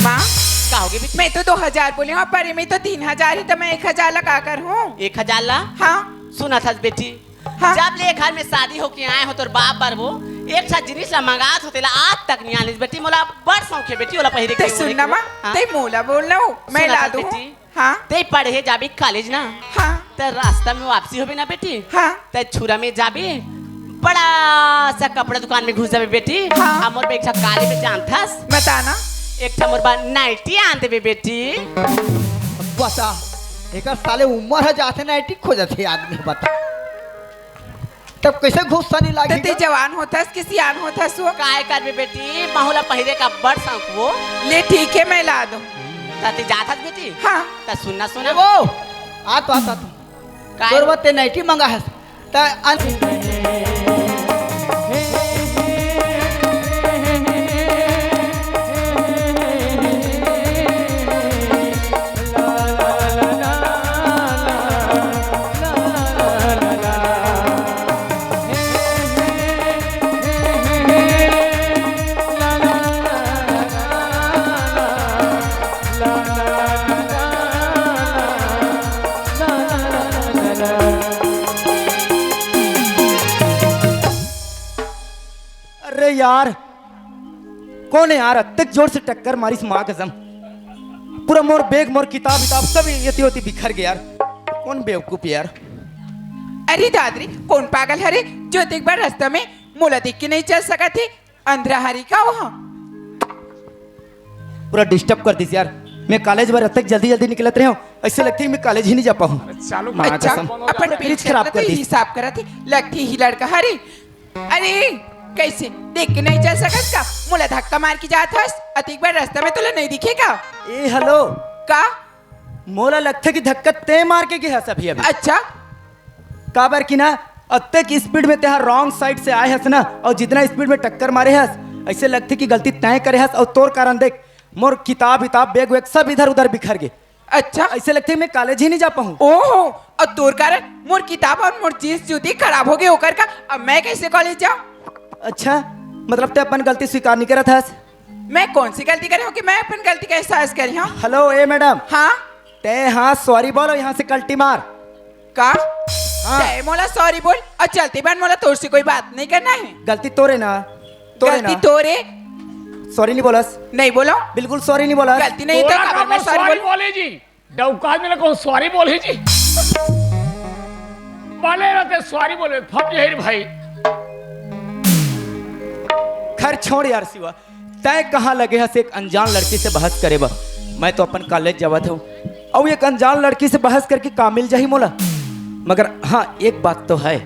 माँ, का होगे बेटी? मैं तो दो हजार बोले हूँ, पर मैं तो तीन हजार ही, तो मैं एक हजार लगा कर हूँ। एक हजार ला? हाँ। सुना था बेटी, हाँ। जब ले घर में शादी होके आए हो तोर बाप बर वो एक ठा जिनिस ला मंगात हो, तेला आज तक नहीं आनिस बेटी। मोला बड़ शौक है बेटी, ओला पहिरे ते के सुन ना माँ, हाँ। ते मोला बोल ना हो, मैं सुना ला था दूँ। बेटी, हाँ। ते पढ़े जाबे कॉलेज ना? हाँ। ते रास्ता में वापसी होबे ना बेटी? हाँ। ते छुरा में जाबे, बड़ा सा कपड़ा दुकान में घुस जाबे बेटी। हाँ। आ मोर बर एक ठा काली में जानथस? बताना। एक ठा मोर बर नाइटी आन देबे बेटी। बता, एकर साले उम्र ह जाथे, नाइटी खोजत हे आदमी, बता। तब कैसे घुस सा नहीं लागी ते का? जवान होथस कि सियान होथस वो? काय करबे बेटी, महू ला पहिरे का बड़ शौक वो। ले ठीक है, मैं ला दूँ। त ते जाथस बेटी? हाँ। त सुनना, सुनना। ए वो, आ तो, आ तो, आ तो। काय? तोर बर ते नाइटी मंगा हस। त अन- अरे यार, कौन है यार, अतेक जोर से टक्कर मारिस माँ कसम। पूरा मोर बैग, मोर किताब, किताब सब एती ओती बिखर गे यार। कौन बेवकूफ है यार? अरे दादरी, कौन पागल हरे, जो अतेक बड़ रास्ता में मोला देख के नहीं चल सकत हे? अंधरा हरी का वो? पूरा डिस्टर्ब कर दिस यार। मैं कॉलेज बर अतेक जल्दी जल्दी निकलत रहे हूँ, ऐसे लगथे कि मैं कॉलेज ही नहीं जा पाऊँ। अरे चालू माँ अच्छा, कसम। अपन प्लीज खराब कर दिस। हिसाब करत हे, लगथे ही लड़का हरे। अरे, कैसे देख के नहीं चल सकत का? मोला धक्का मार के जात हस, अतेक बड़ रास्ता में तोला नहीं दिखे का? ए, हेलो। का? मोला लगथे कि धक्का ते मार के गे हस अभी, अभी। अच्छा। काबर कि ना, अतेक स्पीड में तेहा रॉन्ग साइड से आए हस ना, और जितना स्पीड में टक्कर मारे हस, ऐसे लगथे कि गलती तय करे हस, और तोर कारण देख, मोर किताब, किताब, बैग, वैग सब इधर उधर बिखर गे। अच्छा। ऐसे लगथे मैं कॉलेज ही नहीं जा पाऊँ। ओहो, और तोर कारण मोर किताब और मोर जींस जूती खराब हो गे, ओकर का अब मैं कैसे कॉलेज जाऊँ? अच्छा, मतलब ते अपन गलती स्वीकार नहीं करत हस? मैं कौन सी गलती करे हूँ कि मैं अपन गलती का एहसास करी हूँ? हेलो, ए मैडम। हाँ? ते हाँ सॉरी बोलो, यहाँ से कल्टी मार। का? हाँ। ते मोला सॉरी बोल और चलती बन, मोला तोर से कोई बात नहीं करना है। गलती तोरे ना, तोरे गलती ना। तोरे। सॉरी नहीं बोलस। नहीं बोलो। बिल्कुल सॉरी नहीं बोलस। गलती नहीं तो बोला काबर ना मैं तो सॉरी सॉरी बोल बोले जी। डौका आदमी ला कहूँ सॉरी बोलही जी। भले रहते सॉरी बोले, फप जहिर भाई। खैर छोड़ यार शिवा, तय कहाँ लगे हस एक अनजान लड़की से बहस करे बर? मैं तो अपन कॉलेज जावत हूँ, अउ एक अनजान लड़की से बहस करके का मिल जाही मोला? मगर हाँ, एक बात तो है,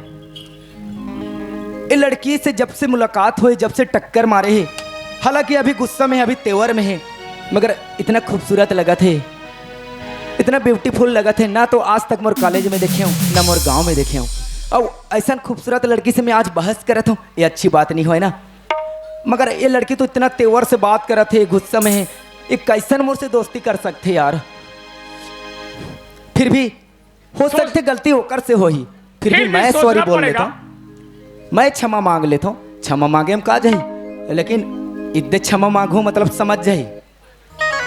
ए लड़की से जब से मुलाकात होए, जब से टक्कर मारे हे, हालांकि अभी गुस्सा में, अभी तेवर में हे, मगर इतना खूबसूरत लगत हे, इतना ब्यूटीफुल लगत हे, ना तो आज तक मोर कॉलेज में देखे हूँ, ना मोर गांव में देखे हूँ। अउ ऐसन खूबसूरत लड़की से मैं आज बहस करत हूँ, ये अच्छी बात नहीं होए ना। मगर ये लड़की तो इतना तेवर से बात करत हे, गुस्सा में हे, ये कैसन मोर से दोस्ती कर सकथे यार? फिर भी हो सकथे गलती ओकर से होही, फिर भी मैं सॉरी बोल लेथों। मैं क्षमा मांग लेथों, क्षमा मांगे म का जाही, लेकिन इद्दे क्षमा मांगहूं मतलब समझ जाही।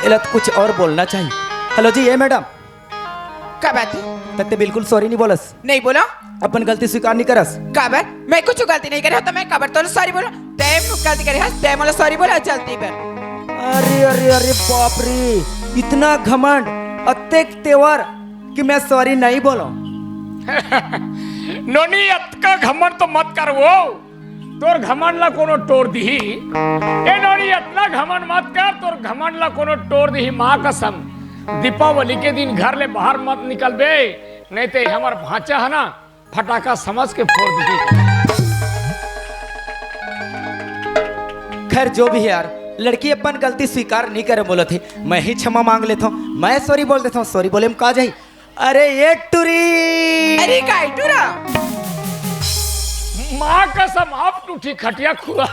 एला तो कुछ और बोलना चाहिए। हेलो जी, ए मैडम। का बात हे? तत्ते बिल्कुल सॉरी नहीं बोलस। नहीं बोला। अपन गलती स्वीकार नहीं करस। काबर? मैं कुछ गलती नहीं करे हंव, त मैं काबर तोला सॉरी बोलूं? तैं गलती करे हस, तैं मोला सॉरी बोला चलती बर। अरे, अरे, अरे, बाप रे, इतना घमंड, अतेक तेवर कि मैं सॉरी नहीं बोलूं। नोनी, अतका घमंड तो मत कर वो। तोर घमंड ला कोनो टोर दिही? ए नोनी, अतना घमंड मत कर, तोर घमंड ला कोनो टोर दिही, माँ कसम। दीपावली के दिन घर ले बाहर मत निकलबे, नहीं ते हमर भांचा है ना, फटाका समझ के फोड़ दिही। खैर, जो भी है यार, लड़की अपन गलती स्वीकार नहीं करे बोलत हे, मैं ही क्षमा मांग लेथों, मैं सॉरी बोल देथों, सॉरी बोले म का जाही। अरे ये टुरी। अरे काय टुरा? माँ कसम, आप टूटी खटिया खुआ।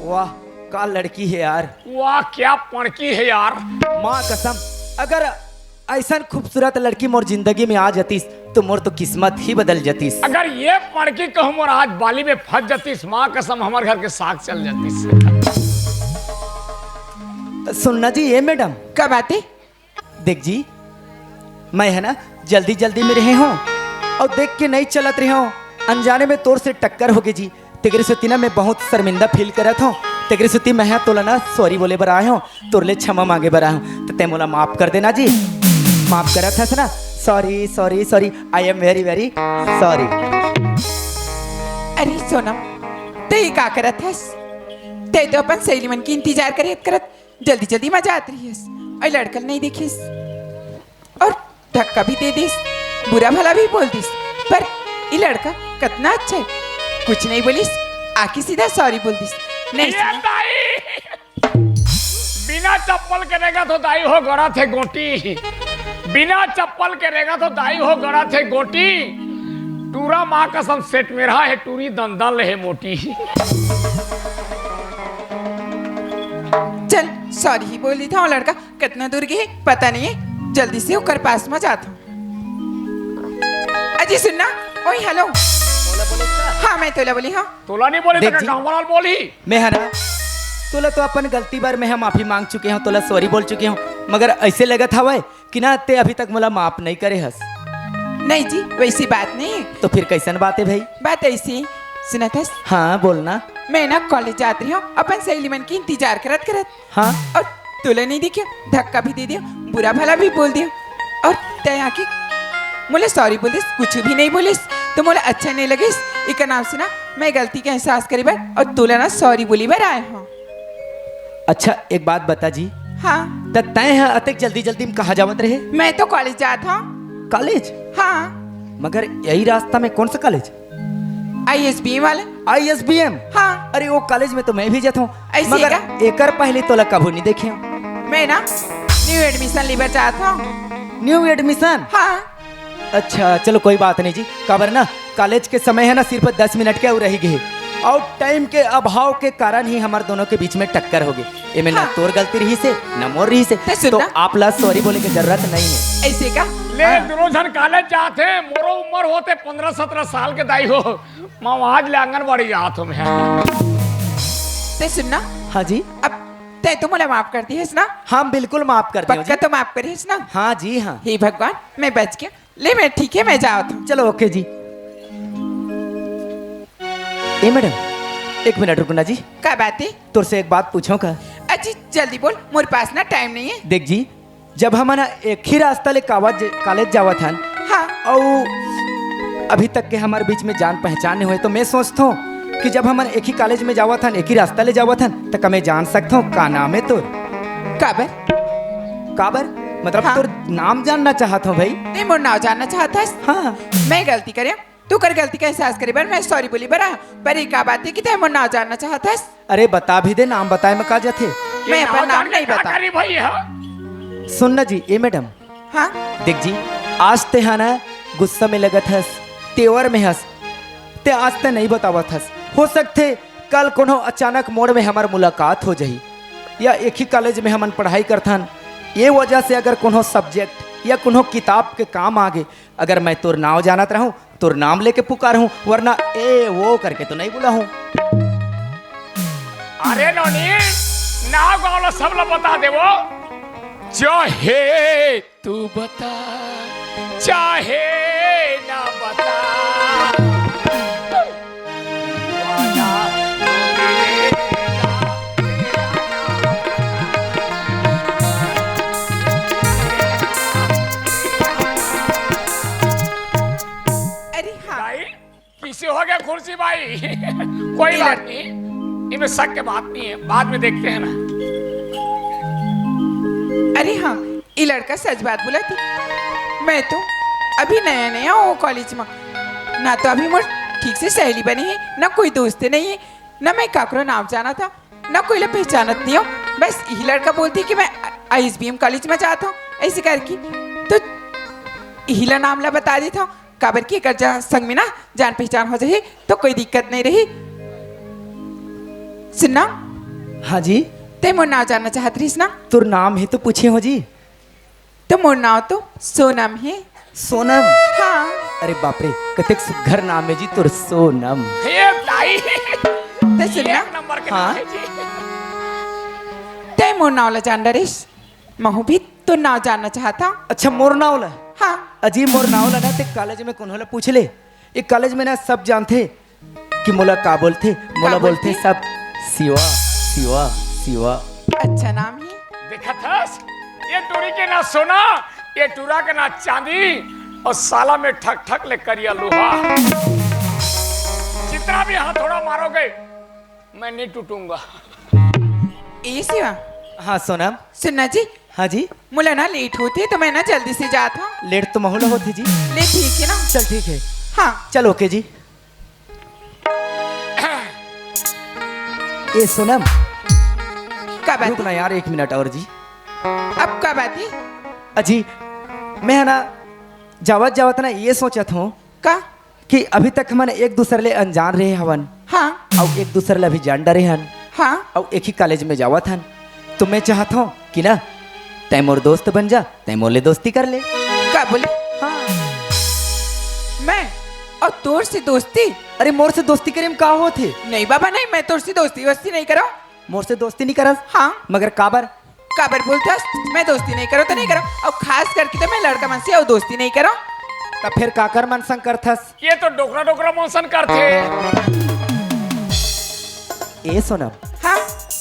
वाह, का लड़की है यार। वाह, क्या पणकी है यार। माँ कसम, अगर ऐसन खूबसूरत लड़की मोर जिंदगी में आ जातीस, तो मोर तो किस्मत ही बदल जातीस। अगर ये पणकी कहूँ मोर आज बाली में फंस जातीस, माँ कसम, हमर घर के साग चल जातीस। सुनना जी, ये मैडम। का बात हे? देख जी, मैं है ना, जल्दी जल्दी में रहे हंव अउ देख के नहीं चलत रहे हंव, अनजाने में तोर से टक्कर हो गई जी। तेकरे सेती ना मैं बहुत शर्मिंदा फील करत हंव। तेकरे सेती मैं हा तोला ना सॉरी बोले बर आए हंव, तोर ले क्षमा मांगे बर आए हंव, त तैं मोला माफ कर देना जी। माफ करत हस ना? Sorry, sorry, sorry, I am very, very sorry। अरे सोनम, तैं का करत हस? तैं तो अपन सहेली मन के इंतजार करत करत जल्दी जल्दी मा जात रहिस अउ लड़का ल नहीं देखिस अउ धक्का भी दे दिस, बुरा भला भी बोल दिस, पर ये लड़का कतना अच्छा है, कुछ नहीं बोलिस, आके सीधा सॉरी बोल दिस। नहीं ये सुना। दाई! बिना चप्पल के रेंगत हो दाई हो गड़ा थे गोटी, बिना चप्पल के रेंगत हो दाई हो गड़ा थे गोटी, टूरा माँ कसम सेट मेरा है टूरी दंदल है मोटी। चल सॉरी ही बोल दिस वो लड़का, कतना दूर गे हे पता नहीं है, जल्दी से ओकर पास मा जात हंव। अजी सुनना, ओए हेलो। हाँ मैं तोला बोली हंव। तोला नहीं बोली देख तो जी। गाँव वाला बोली। मैं हरा, तोला तो अपन गलती बर मैं हा माफी मांग चुके हंव, तोला सॉरी बोल चुके हंव, मगर ऐसे लगत हवय कि ना तैं अभी तक मोला माफ नहीं करे हस। नहीं जी, वैसी बात नहीं है। तो फिर कैसन बात है भाई? बात ऐसी है, सुनत हस? हाँ बोलना। मैं ना कॉलेज जात रहे हंव अपन सहेली मन के इंतजार करत करत। हाँ। अउ तोला नहीं देखे, धक्का भी दे दिस, बुरा भला भी बोल दिस अउ तैं आके मोला सॉरी बोल दिस, कुछ भी नहीं बोलिस, त मोला अच्छा नहीं लगिस। एकर नाम से ना मैं गलती के एहसास करे बर अउ तोला ना सॉरी बोले बर आए हंव। अच्छा एक बात बता जी। हाँ। त तैं हा अतेक जल्दी जल्दी में कहाँ जावत रहे? मैं तो कॉलेज जात हंव। कॉलेज? हाँ। मगर यही रास्ता में कौन सा कॉलेज? आईएसबीएम वाले। आईएसबीएम? हाँ। अरे वो कॉलेज में तो मैं भी जात हंव। ऐसे मगर का? एकर पहले तोला कभू नहीं देखे हंव। मैं ना न्यू एडमिशन लेबर जात हंव। New admission? हाँ। अच्छा चलो कोई बात नहीं जी, काबर ना कॉलेज के समय है ना सिर्फ दस मिनट के अउ रही गे हे अउ टाइम के अभाव के कारण ही हमर दोनों के बीच में टक्कर हो गे। एमे ना हाँ। तोर गलती रहिस हे, ना मोर रहिस हे। ते सुन तो ना। आप ला सॉरी बोले के जरूरत नहीं है। ऐसे का? ले हाँ। दोनों झन कॉलेज जात हे, मोरो उम्र होत हे पन्द्रह सत्रह साल के दाई हो। मैं आज ले आंगनबाड़ी जात हंव मैं। ते सुन ना। हाँ जी। अब ते तो मोला माफ कर दिस ना? हाँ बिल्कुल माफ कर दिस पक्का जी। तो माफ करिस ना? हाँ जी हाँ। हे भगवान, मैं बच गया। ले मैं ठीक है, मैं जावत हंव। चलो ओके जी। ए मैडम, एक मिनट रुकना जी। का बात है? तोर से एक बात पूछों का? अजी जल्दी बोल, मोर पास ना टाइम नहीं है। देख जी, जब हमन एक ही रास्ता ले कावज-, कॉलेज जावत हन, हाँ। अउ अभी तक के हमर बीच में जान पहचान नहीं होए, तो मैं सोचथों कि जब हमन एक ही कॉलेज में जावत हन, एक ही रास्ता ले जावत हन, त का मैं जान सकथों का नाम है तोर? काबर? काबर? मतलब हाँ। तोर नाम जानना चाहत हंव भाई। ते मोर नाम जानना चाहत हस? हाँ। मैं गलती करे, तू कर गलती का एहसास करे बर मैं सॉरी बोले बर आए हंव, पर ये का बात है कि ते मोर नाम जानना चाहत हस? अरे बता भी दे, नाम बताए में का जाथे? मैं अपन नाम नहीं बता। करी भाई, हाँ? सुन ना जी, ए मैडम। हाँ? देख जी, आज ते हा ना गुस्सा में लगत हस, तेवर में हस, ते आज ते नहीं बतावत हस। हो सकथे कल कोनो अचानक मोड़ में हमर मुलाकात हो जाही, या एक ही कॉलेज में हमन पढ़ाई करथन, ये वजह से अगर कोनो सब्जेक्ट या कोनो किताब के काम आगे, अगर मैं तोर नाव जानत रहूं, तोर नाम लेके पुकारहूं, वरना ए वो करके तो नहीं बुलाहूं। अरे नोनी, नाव गाँव ला सब ला बता देवो, चाहे तू बता, चाहे ना बता। अरे हाँ। भाई, किसे हो गया खुर्सी भाई? कोई बात नहीं, इनमें शक के बात नहीं है, बाद में देखते हैं ना। अरे हाँ, ये लड़का सच बात बोला थी। मैं तो अभी नया नया हूँ कॉलेज में, ना तो अभी मोर ठीक से सहेली बनी है, ना कोई दोस्त नहीं है, ना मैं काकरो नाम जाना था, ना कोई ला पहचानत नहीं हो। बस यही लड़का बोलती कि मैं आईएसबीएम कॉलेज में जाता हूँ, ऐसे करके तो यही ला नाम ला बता देता हूँ। काबर कि एकर जा-, संग में ना जान पहचान हो जाही तो कोई दिक्कत नहीं रही। सुनना। हाँ जी। ते मोर नाव जानना चाहत रहिस ना? तोर नाम है तो पूछे हो जी। तो मोर नाव तो सोनम है। सोनम? हाँ। अरे बाप रे, कतेक सुघर नाम है जी तोर, सोनम। हे दाई। ते सुनना। एक नंबर के हाँ। नाम है जी। ते मोर नाव ला जान डरिस, महू भी तो नाव जानना चाहता। अच्छा, मोर नाव ला? हाँ। अजी, मोर नाव ला ना ते कॉलेज में कोनो ला पूछ ले। ये कॉलेज में ना सब जानथे कि मोला का बोलथे। मोला बोलथे? बोलथे सब शिवा, शिवा, शिवा। अच्छा नाम ही। देखत हस, ये टूरी के ना सोना, ये टूरा के ना चांदी, और साला में ठक ठक ले करिया लोहा। जितना भी हथौड़ा मारोगे, मैं नहीं टूटूंगा। ए शिवा। हाँ सोनम। सुनना जी। हाँ जी। मोला ना लेट होथे तो मैं ना जल्दी से जात हूँ। लेट तो महू ला होथे जी। ले ठीक है ना? चल ठीक है। हाँ। चल ओके जी। ए सोनम। का बात रुक है? ना यार, एक मिनट और जी। अब का बात है? अजी, मैं है ना जावत जावत ना ये सोचत हूँ का? कि अभी तक हमन एक दूसर ले अनजान रहे हवन। हाँ। अउ एक दूसर ले अभी जान डरे हन। हाँ। अउ एक ही कॉलेज में जावत हन। तो मैं चाहत हूँ कि ना तै मोर दोस्त बन जा, तै मोर ले दोस्ती कर ले। का बोले? हाँ। मैं और तोर से दोस्ती? अरे मोर से दोस्ती करे में का होत हे? नहीं बाबा नहीं, मैं तोर से दोस्ती वोस्ती नहीं करो। मोर से दोस्ती नहीं करस? हाँ। मगर काबर? काबर बोलथस? मैं दोस्ती नहीं करो तो नहीं करो, और खास करके तो मैं लड़का मन से और दोस्ती नहीं करो। त फिर काकर मन संग करथस? ये तो डोकरा डोकरा मन संग करथे। ए सोनम। हाँ।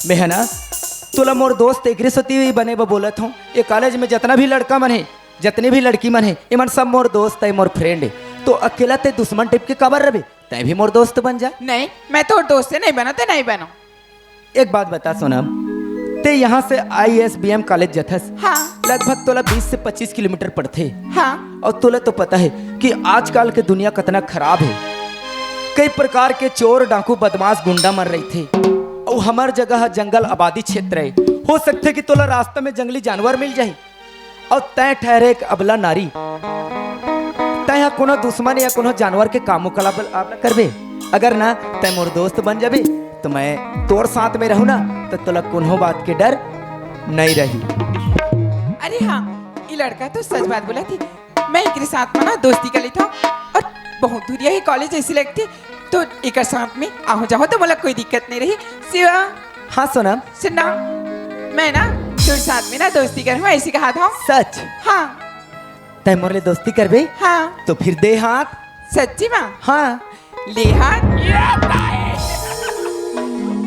मैं है ना तोला मोर दोस्त एकरे सेती बने बर बोलत हूँ। ये कॉलेज में जितना भी लड़का मन हे, जितनी भी लड़की मन हे, ये मन सब मोर दोस्त है, मोर फ्रेंड है। तो अकेला ते दुश्मन टाइप के काबर रहे? तै भी मोर दोस्त बन जा। नहीं, मैं तोर दोस्त से नहीं बनो, ते नहीं बनो। एक बात बता सोनम, ते यहाँ से आईएसबीएम कॉलेज जथस। हाँ। लगभग तोला बीस से पच्चीस किलोमीटर पड़थे। हाँ। और तोला तो पता है कि आजकल के दुनिया कितना खराब है। कई प्रकार के चोर, डाकू, बदमाश, गुंडा मन रहिथे। और हमर जगह ह जंगल आबादी क्षेत्र है। हो सकथे कि तोला रास्ता में जंगली जानवर मिल जाही। और तय ठहरे एक अबला नारी, तय ह कोनो दुश्मन या कोनो जानवर के कामो कला बल-, आप न करबे। अगर ना तय मोर दोस्त बन जाबे, तो मैं तोर साथ में रहूं ना, तो तोला कोनो बात के डर नहीं रही। अरे हाँ, ये लड़का तो सच बात बोला थी। मैं एकरे साथ में ना दोस्ती कर लेता हूँ और बहुत दूरिया ही कॉलेज ऐसी लगती, तो एकर साथ में आहू जाहू तो मोला कोई दिक्कत नहीं रही। शिवा। हाँ सोनम। सुनना, मैं ना तोर साथ में ना दोस्ती करहूँ, ऐसी कहा था। सच? हाँ। तै मोर ले दोस्ती करबे? हाँ। तो फिर दे हाथ। सच्ची माँ? हाँ। ले हाथ। ये ताई।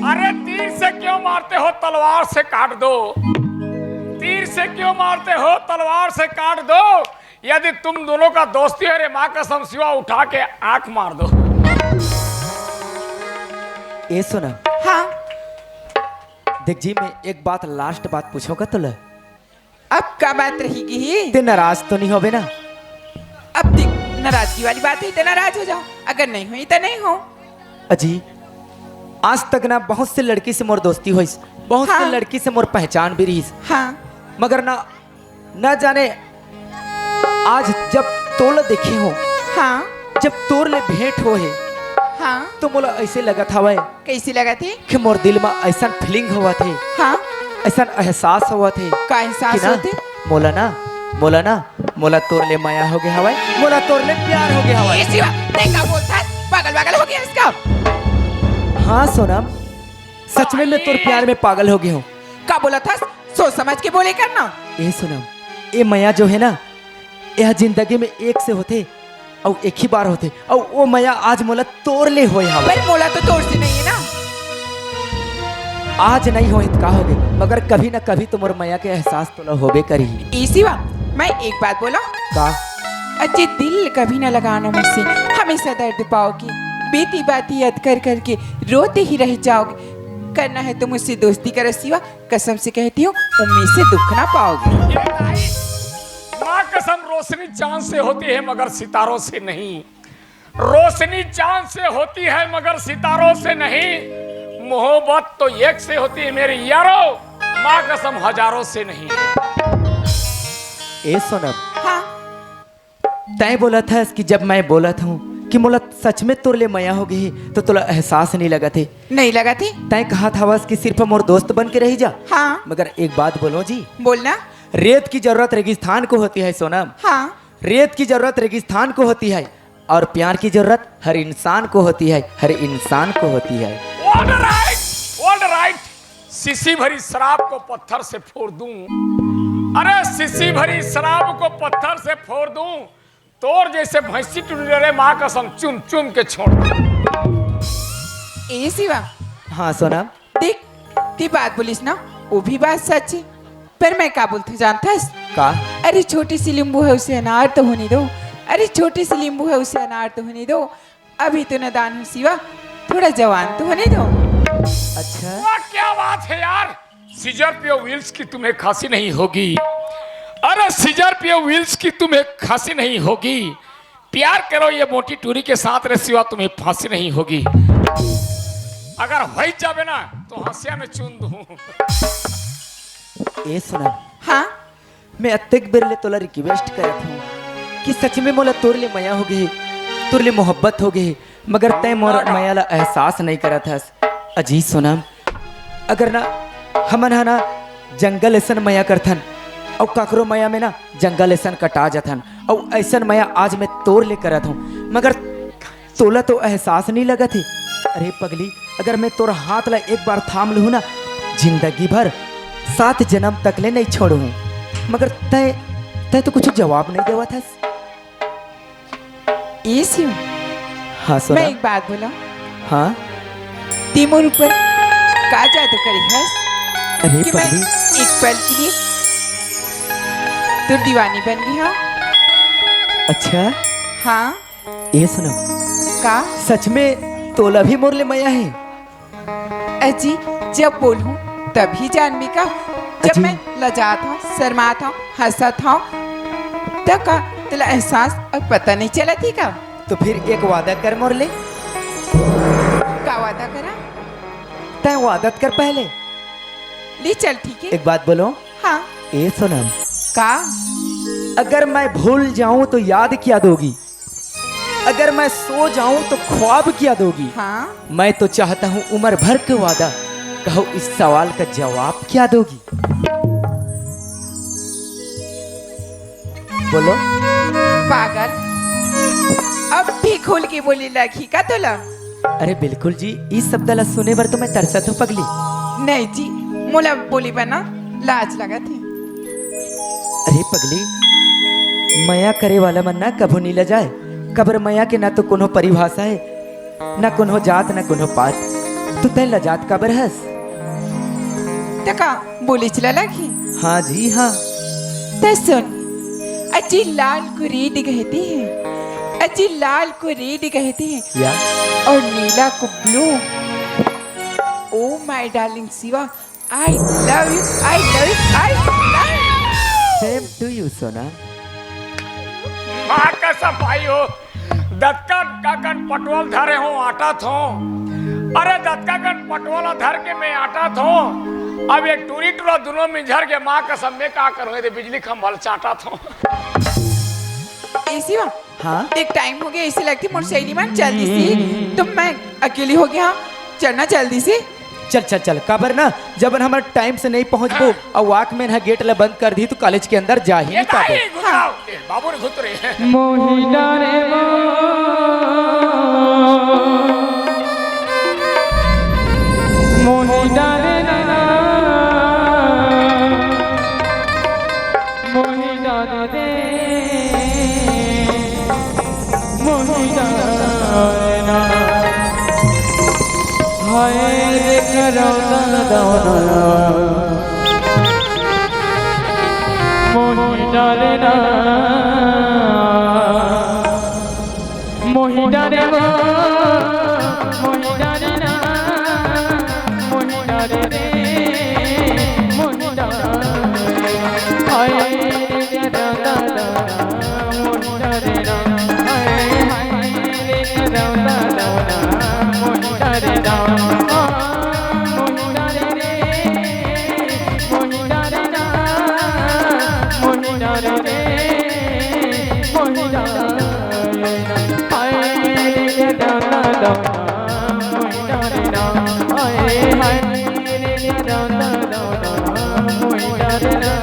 अरे तीर से क्यों मारते हो, तलवार से काट दो। तीर से क्यों मारते हो, तलवार से काट दो। यदि तुम दोनों का दोस्ती है रे माँ कसम, शिवा उठा के आंख मार दो। ए सोनम। हाँ। देख जी, मैं एक बात, लास्ट बात पूछूंगा तोला। अब का बात रही गी? ते नाराज तो नहीं होबे ना? अब देख, नाराजगी वाली बात है, ते नाराज हो जाओ, अगर नहीं हुई तो नहीं हो। अजी, आज तक ना बहुत से लड़की से मोर दोस्ती होइस, बहुत से हाँ। लड़की से मोर पहचान भी रहीस। हाँ। मगर ना ना जाने आज जब तोला देखे हो, हाँ। जब तोर ले भेंट हो हे, हाँ। तो मोला ऐसे लगत हवय। कैसे लगत हे? कि मोर दिल में ऐसा फीलिंग होवत हे, हाँ। ऐसा एहसास होवत हे का एहसास कि ना, होत हे? मोला ना, मोला ना मोला तोर ले मया होगे हवय, मोला तोर ले प्यार होगे हवय। ए शिवा, तैं का बोलथस? पागल वागल होगे हस का? हाँ सोनम, सच में मैं तोर प्यार में पागल होगे हंव। का बोलथस? सोच समझ के बोले कर ना। ए सोनम, ए मया जो हे ना, ए जिंदगी में एक से होथे, अउ एक ही बार होथे, अउ ओ मया आज मोला तोर ले होय हवय। पर मोला तो तोर से नइ हे ना। आज नइ होय त का होगे, मगर कभी ना कभी तो मोर मया के एहसास तोला होबे करही। ए शिवा, मैं एक बात बोलंव? का? अजी, दिल कभी ना लगाना मुझसे, हमेशा दर्द पाओगे, बीती बातें याद कर करके रोते ही रह जाओगे। करना है तो मुझसे दोस्ती करो शिवा, कसम से कहती हूँ, उम्मीद से दुख ना पाओगे। ये दाई, माँ कसम, रोशनी चांद से होती है मगर सितारों से नहीं। रोशनी चांद से होती है मगर सितारों से नहीं। मोहब्बत तो एक से होती है मेरे यारो, माँ कसम, हजारों से नहीं। ए सोनम, हाँ। तैं बोलत हस कि जब मैं बोलत हंव कि मोला सच में तोर ले मया होगे हे, तो तोला एहसास नइ लगत हे। नइ लगत हे। तैं कहत हवस कि सिर्फ मोर दोस्त बन के रही जा। हाँ। मगर एक बात बोलंव जी। बोलना। रेत की जरूरत रेगिस्तान को होती है सोनम। हाँ। रेत की जरूरत रेगिस्तान को होती है, और प्यार की जरूरत हर इंसान को होती है, हर इंसान को होती है। All right, all right। शीशी भरी शराब को पत्थर से फोड़ दूं, अरे शीशी भरी शराब को पत्थर से फोड़ दूं, तोर जैसे भैंसी टुरी रे माँ कसम चुम चुम के छोड़ दूं। ए शिवा। हाँ सोनम। देख, तैं बात बोलिस ना, वो भी बात सच हे। पर मैं का बोलथंव जानथस? का? अरे छोटी सी लींबू है, उसे अनार तो होने दो। अरे छोटी सी लींबू है, उसे अनार तो होने दो। अभी तो नादान हूँ शिवा, थोड़ा जवान तो होने दो। अच्छा। वाह, क्या बात है यार। सीजर पियो विल्स की तुम्हें खांसी नहीं होगी। अरे सीजर पियो विल्स की तुम्हें खांसी नहीं होगी। प्यार करो ये मोटी टूरी के साथ रे शिवा, तुम्हें फांसी नहीं होगी। अगर होई जाबे ना तो हंसिया में चुन दूं। ए सोनम। हाँ। मैं अतेक बेर ले तोला रिक्वेस्ट करत हूँ कि सच में मोला तोर ले मया होगे हे, तोर ले मोहब्बत होगे हे, मगर तैं मोर मया ला एहसास नइ करत हस। अजी सोनम, अगर ना हमन हा ना जंगल असन मया करथन, अउ काकरो मया में ना जंगल असन कटा जथन, अउ अइसन मया आज मैं तोर ले करत हूँ, मगर तोला तो एहसास नइ लगत हे। अरे पगली, अगर मैं तोर हाथ ला एक बार थाम लूहूँ ना, जिंदगी भर सात जन्म तक ले नइ छोड़हूँ, मगर तैं, तैं तो कुछ जवाब नइ देवत हस। ए शिव, हाँ, सोना। मैं एक बात बोला। हाँ? तैं मोर ऊपर का जादू करे हस अरे कि मैं पगली। एक पल के लिए तोर दीवानी बन गई हूँ। अच्छा? हाँ। ए सोना। का? सच में तोला भी मोर ले मया हे? अजी, जब बोलहूँ तभी जानबे का? जब अजी। मैं लजात हूँ, शर्मात हूँ, हंसत हूँ, त का तोला एहसास अउ पता नइ चलत हे का? तो फिर एक वादा कर मोर ले। का वादा करा? तैं वादा त कर पहले। ले चल, ठीक हे। एक बात बोलूं? हाँ। ए सोनम। का? अगर मैं भूल जाऊं तो याद क्या दोगी? अगर मैं सो जाऊं तो ख्वाब क्या दोगी? हाँ। मैं तो चाहता हूँ उम्र भर के वादा, कहो इस सवाल का जवाब क्या दोगी? बोलो। पागल, अब भी खुल के बोले लगही का तोला? अरे बिल्कुल जी, इस शब्द ला सुने बर तो मैं तरसत हूँ पगली। नहीं जी, मोला बोले बर ना लाज लगत हे। अरे पगली, मया करे वाला मन ना कभू नइ लजाए। काबर मया के ना तो कोनो परिभाषा हे, ना कोनो जात, ना कोनो पात। तो तैं लजात काबर हस? त का बोलेच ला लगही? हाँ जी, हाँ। त सुन, अजी लाल को रेड कहते हैं, अजी लाल को रेड कहते हैं। या। और नीला को blue. Oh my darling Shiva, I love you, I love you, I love you। Same to you, सोना। माँ कसम भाई हो, दतका काकन पटवल धरे हो, आटा थो। अरे दतका कन पटवल धर के मैं आटा थो। अब ये टूरी टूरा दोनों मिंझर के माँ कसम मैं का करूँ, ये बिजली खंभा ल चाटा थो। ए शिवा, हाँ? एक टाइम हो गया, ऐसे लगती मोर सहेली मन जल्दी से, तो मैं अकेली हो गया, चलना जल्दी से। चल चल चल, काबर ना, जब हमर टाइम से नहीं पहुंचबो अउ वॉचमैन ह गेट ला बंद कर दी, तो कॉलेज के अंदर जा ही ये नहीं पाबो। ताई घुघराव, ए, बाबू रे घुतरे। मोहिता रे मोहिता रे ना, मोहिता रे, मोहिता रे ना। हाय रे करौना दौना, मोहिता रे ना। मोहिता रे ना, मोहिता रे ना, मोहिता रे रे, मोहिता रे। हाय रे करौना दौना, मोहिता रे ना। हाय, हाय रे करौना दौना, मोहिता रे ना। मोहिता रे रे, मोहिता रे ना, मोहिता रे रे, मोहिता रे ना। हाय रे दादा दादा, मोहिता रे ना। हाय, हाय रे दादा दादा, मोहिता रे ना।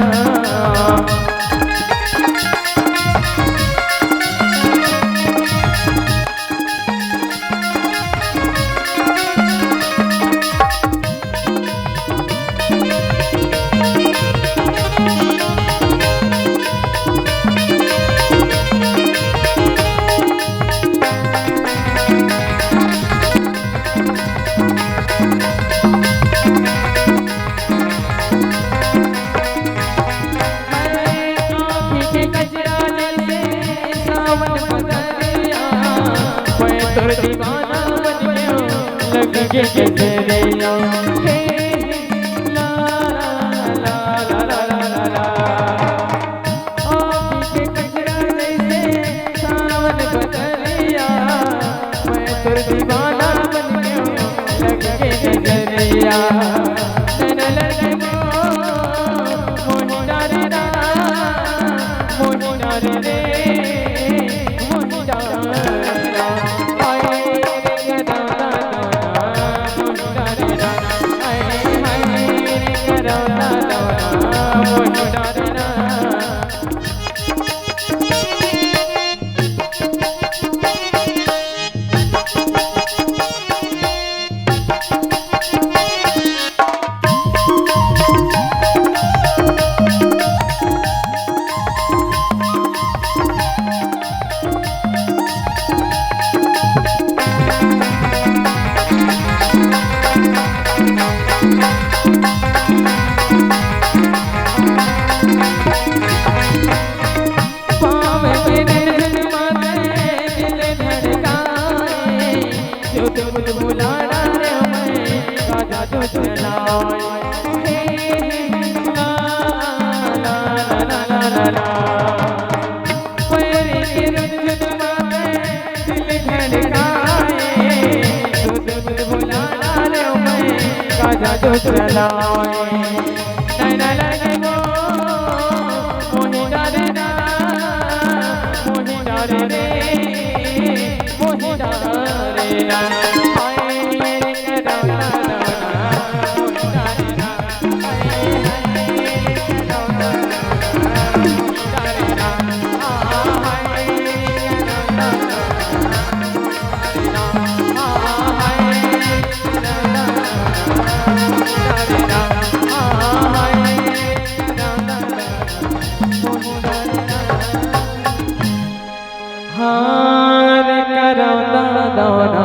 हार करौना दौना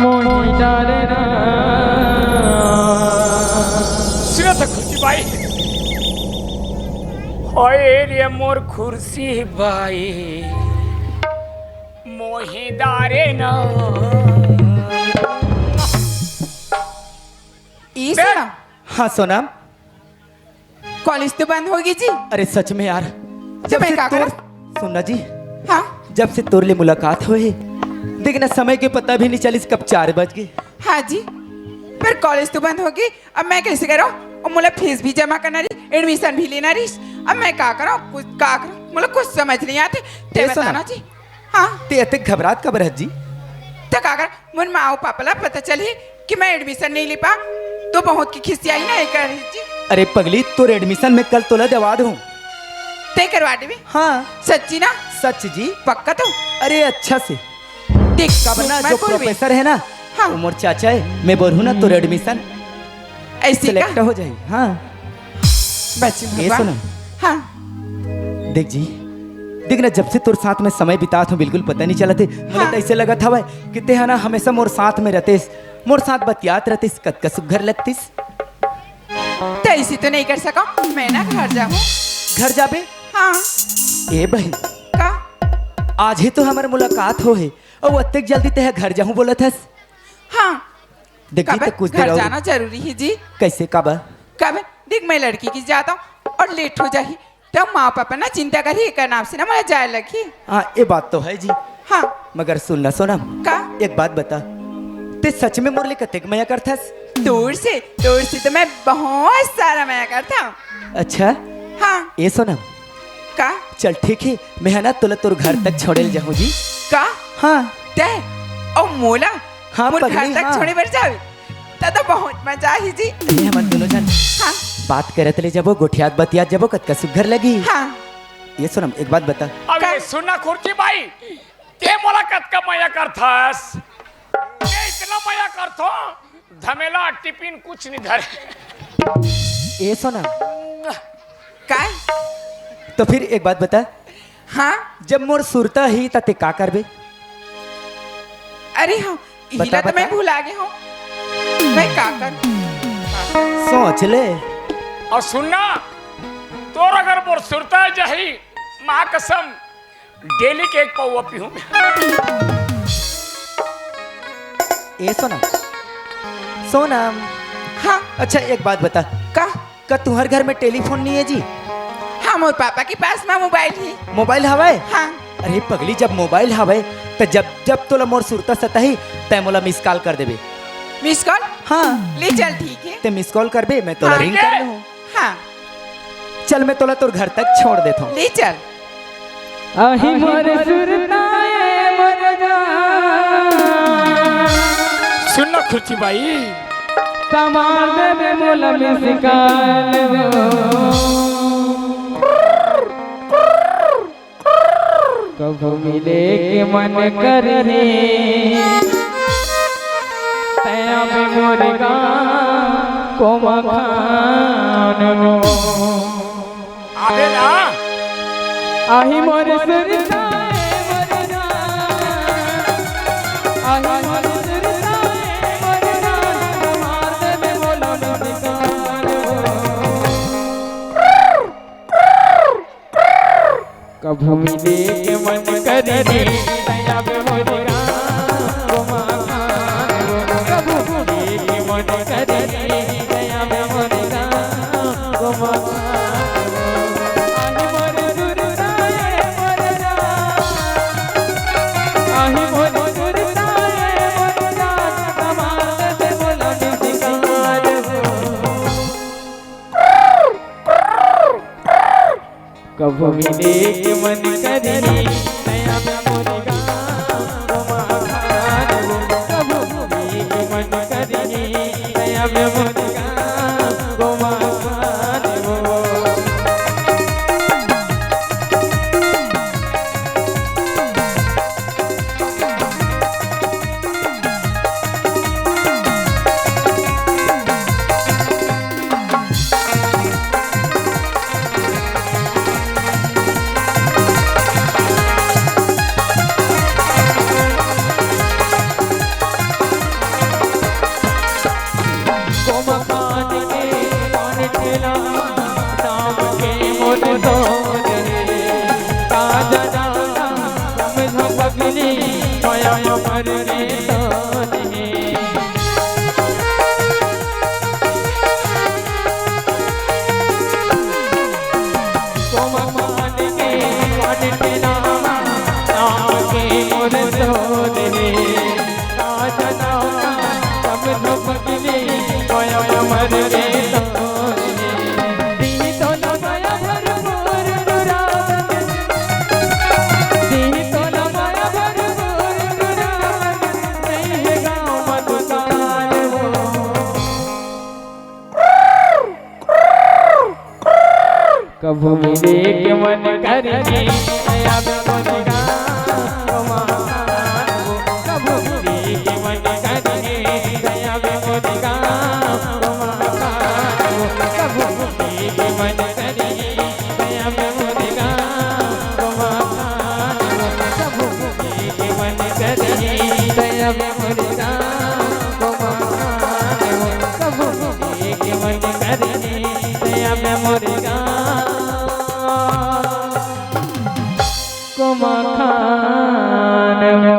मोहिता रे ना। सुनत खुशी बाई। ओए रे मोर खुर्सी बाई। मोहिता रे ना। ई सुना। हाँ सोनम। कॉलेज तो बंद होगे जी। अरे सच में यार, जब मैं से का तोर, करूं? सुन ना जी, हाँ। जब से तोर ले मुलाकात होए, देख ना समय के पता भी नहीं चलिस कब चार बज गे। हाँ जी, पर कॉलेज तो बंद होगे, अब मैं कैसे करूं? अउ मोला फीस भी जमा करना रहिस, एडमिशन भी लेना रहिस, अब मैं का करूं? कुछ का करूं? मोला कुछ समझ नहीं आते, ते ए सोना, बता ना जी। हाँ। ते अतेक घबरात काबर हस जी? त का करूं? मोर माँ अउ पापा ला पता चलही कि मैं एडमिशन नहीं ले पा, तो बहुत की खिसियाही ना एकर जी। अरे पगली, तोर एडमिशन में कल तोला देवा दूँ। तय करवा देबे? हाँ। सच्ची ना? सच जी। पक्का तो? अरे अच्छा से। देख, काबर ना, जो प्रोफेसर है ना, हाँ। वो मोर चाचा है, मैं बोलूँ ना तोर एडमिशन ऐसे सिलेक्ट हो जाही। हाँ। बस ये भगवान। सुनो। हाँ। देख जी, देख ना, जब से तोर साथ में समय बितात हँव, बिल्कुल पता नहीं चलत हे। मोला हाँ। तो ऐसे लगत हवय कि तें ह ना हमेशा मोर साथ में रहतेस, मोर साथ बतियात रहतेस, कतका सुग्घर लगतेस। तो ऐसे तो नहीं कर सकँव, मैं ना घर जाहूँ। घर जाबे? हाँ। ए बहिन। का? आज ही तो हमर मुलाकात होहे, अउ अतेक जल्दी तें ह घर जाहूँ बोलत हस। हाँ। देख जी, काबर? तो कुछ देर घर और जाना जरूरी हे जी। कैसे, काबर? काबर? देख, मैं लड़की की जात हँव अउ लेट हो जाही, तो माँ पापा ना चिंता करही, एकर नाम से ना मोला जाए लगही। हाँ, ये बात तो है जी। हाँ। मगर सुन ना सोनम। का? एक बात बता, तें सच में मोर ले कतेक मया करथस? तोर से, तोर से तो मैं बहुत सारा मया करथँव। अच्छा? हाँ। ए सोनम, का? चल ठीक हे, मैं ह ना तोला तोर घर तक छोड़े ल जाहूँ जी। का? हाँ। तय अउ मोला हाँ, मोर घर तक हाँ। छोड़े बर जाबे? त तो बहुत मजा आही जी। अरे, हमन दोनों झन हाँ। बात करत ले जाबो, गोठियात बतियात जाबो, कतका सुग्घर लगही। हाँ। ए सोनम, एक बात बता। अबे का? सुन ना खुर्ची बाई, तें मोला कतका मया करथस? तें इतना मया करथस, धमेला टिफिन कुछ नहीं धरे। ए सोनम। काय? तो फिर एक बात बता। हाँ? जब मोर सुरता ही त तें का करबे? अरे हाँ, बता, इला तो मैं बता। भुला गे हँव। मैं का कर? सोच ले। अउ सुन ना, तोर अगर मोर सुरता जाही, माँ कसम, डेली के एक पौवा पीहूँ। ए सोनम, सोनम। हाँ। अच्छा, एक बात बता। का? का तुँहर घर में टेलीफोन नहीं है जी? हाँ, मोर पापा के पास में मोबाइल हे। मोबाइल हवय? हाँ। अरे पगली, जब मोबाइल हवय, त जब, जब तोला मोर सुरता सताही, तैं मोला मिस कॉल कर देबे। मिस कॉल? हाँ। ले चल, ठीक हे। तें मिस कॉल करबे, मैं तोला हाँ। रिंग कर लूँ। हाँ। चल, मैं तोला तोर घर तक छोड़ देथँव। ले चल। आही मोर सुरता ए मोर जान। सुन ना खुर्ची बाई। समाज में मोला मिस कॉल हो। कभू मिले के मन करही, तैं आबे मोर गाँव कोमा खान हो। आबे ना। आही मोर सुरता ए मोर जान, आही मोर सुरता ए मोर जान, हमार में बोलो निकार हो। कभू मिले के मन करही, तैं आबे मोर गाँव कोमा खान हो। कभू मिले के मन करही, तैं आबे मोर गाँव कोमा खान हो। आही मोर सुरता ए मोर जान, आही मोर सुरता ए मोर जान, कमाल से बोला निकार हो। कभू मिले के मन करही, तैं आबे मोर गाँव कोमा खान हो। कभू मिले के मन करही, तैं आबे मोर गाँव कोमा खान हो। कोमा खान के पान ठेला, नाम के मोर तोर हे। ताजा ताजा समझ पगली, माया मर रे तोर हे। कोमा खान के पान ठेला, नाम के मोर तोर हे। कभू मिले के मन करही, दया में मोर गाँव को मखान हो। कभू मिले के मन करही, दया में मोर गाँव को मखान हो। कभू मिले के मन करही, दया में मोर गाँव को मखान हो। कभू मिले के मन करही, दया में मोर गाँव को मखान हो। कभू मिले के मन करही, दया में मोर गाँव को मखान हो।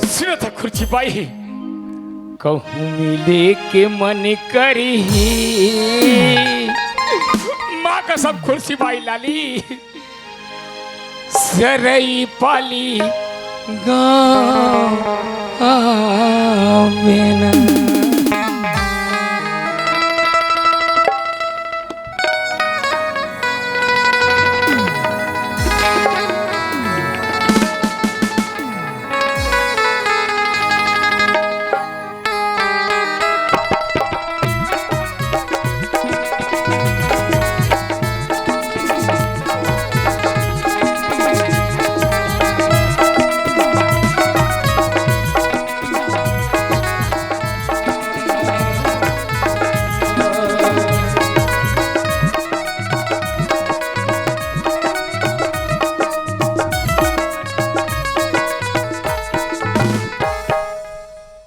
सुनत खुर्सी बाई, कहूँ मिले के मन करही। माँ कसम खुर्सी बाई लाली, सरई पाली गाँव में ना।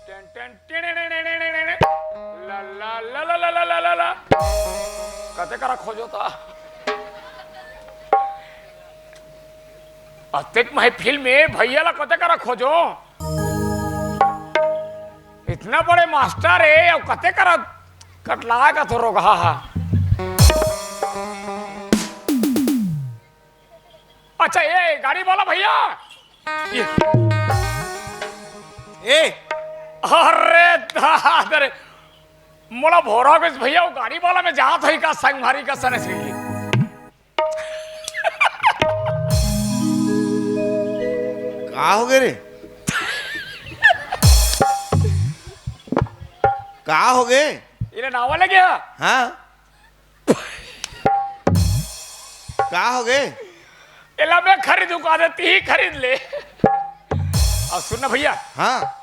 Ten, ten, ten, ten, ten, ten, ten. ला, ला, ला। कते करा खोजो ता? अतेक महफिल में भैया ला कते करा खोजो? इतना बड़े मास्टर हे, अउ कते करा कटलाए का तो रोगहा हा। अच्छा, ये गाड़ी वाला भैया, ये। ए, अरे दादा रे, मोला भोरा के भैया, वो गाड़ी वाला में जात है का, संगवारी का सने से। का हो गे रे? का हो गे? इले नावा लगे हा? हाँ। का हो गे? एला मैं खरीदूं का, दे, ती ही खरीद ले। अउ सुन ना भैया। हाँ।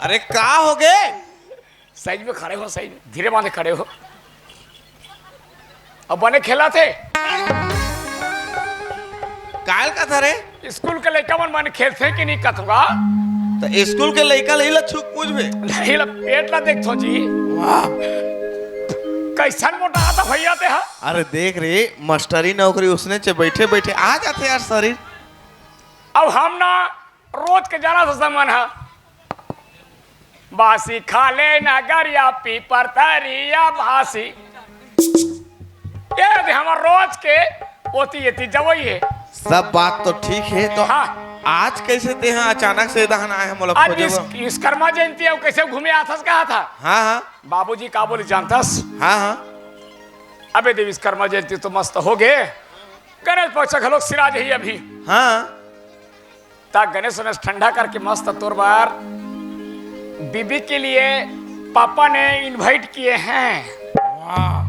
अरे का हो गे? सही में खड़े हो, सही में। धीरे बांधे खड़े हो। अब बने खेला थे। काल का था रे? स्कूल के लइका मन, मन खेलथे कि नहीं कथों का? तो स्कूल के लइका लही ला छुक पूछबे। नहीं ला, पेट ला देखथों जी। वाह। कैसन मोटा था भैया ते हा? अरे देख रे, मास्टरी नौकरी उसने चे बैठे बैठे आ जाथे यार शरीर। अब हम ना रोज के जाना था समन हा। बासी खा ले नगरिया, पीपर तरिया बासी। ये दे हमर रोज के ओती एती जवई हे। सब बात तो ठीक हे, तो हाँ। आज कैसे तेहा अचानक से दहन आए हे मोला आज खोजे विस-, बर? विश्वकर्मा जयंती हे, कैसे घूमे आथस कहा था? हाँ, हाँ। बाबूजी का बोले जानथस? हाँ, हाँ। अबे दे विश्वकर्मा जयंती तो मस्त हो गे, गणेश पक्ष घलोक सिरा जही अभी। हाँ। ता गणेश, गणेश ठंडा करके मस्त तोर बर बीबी के लिए पापा ने invite किए हैं। वाह,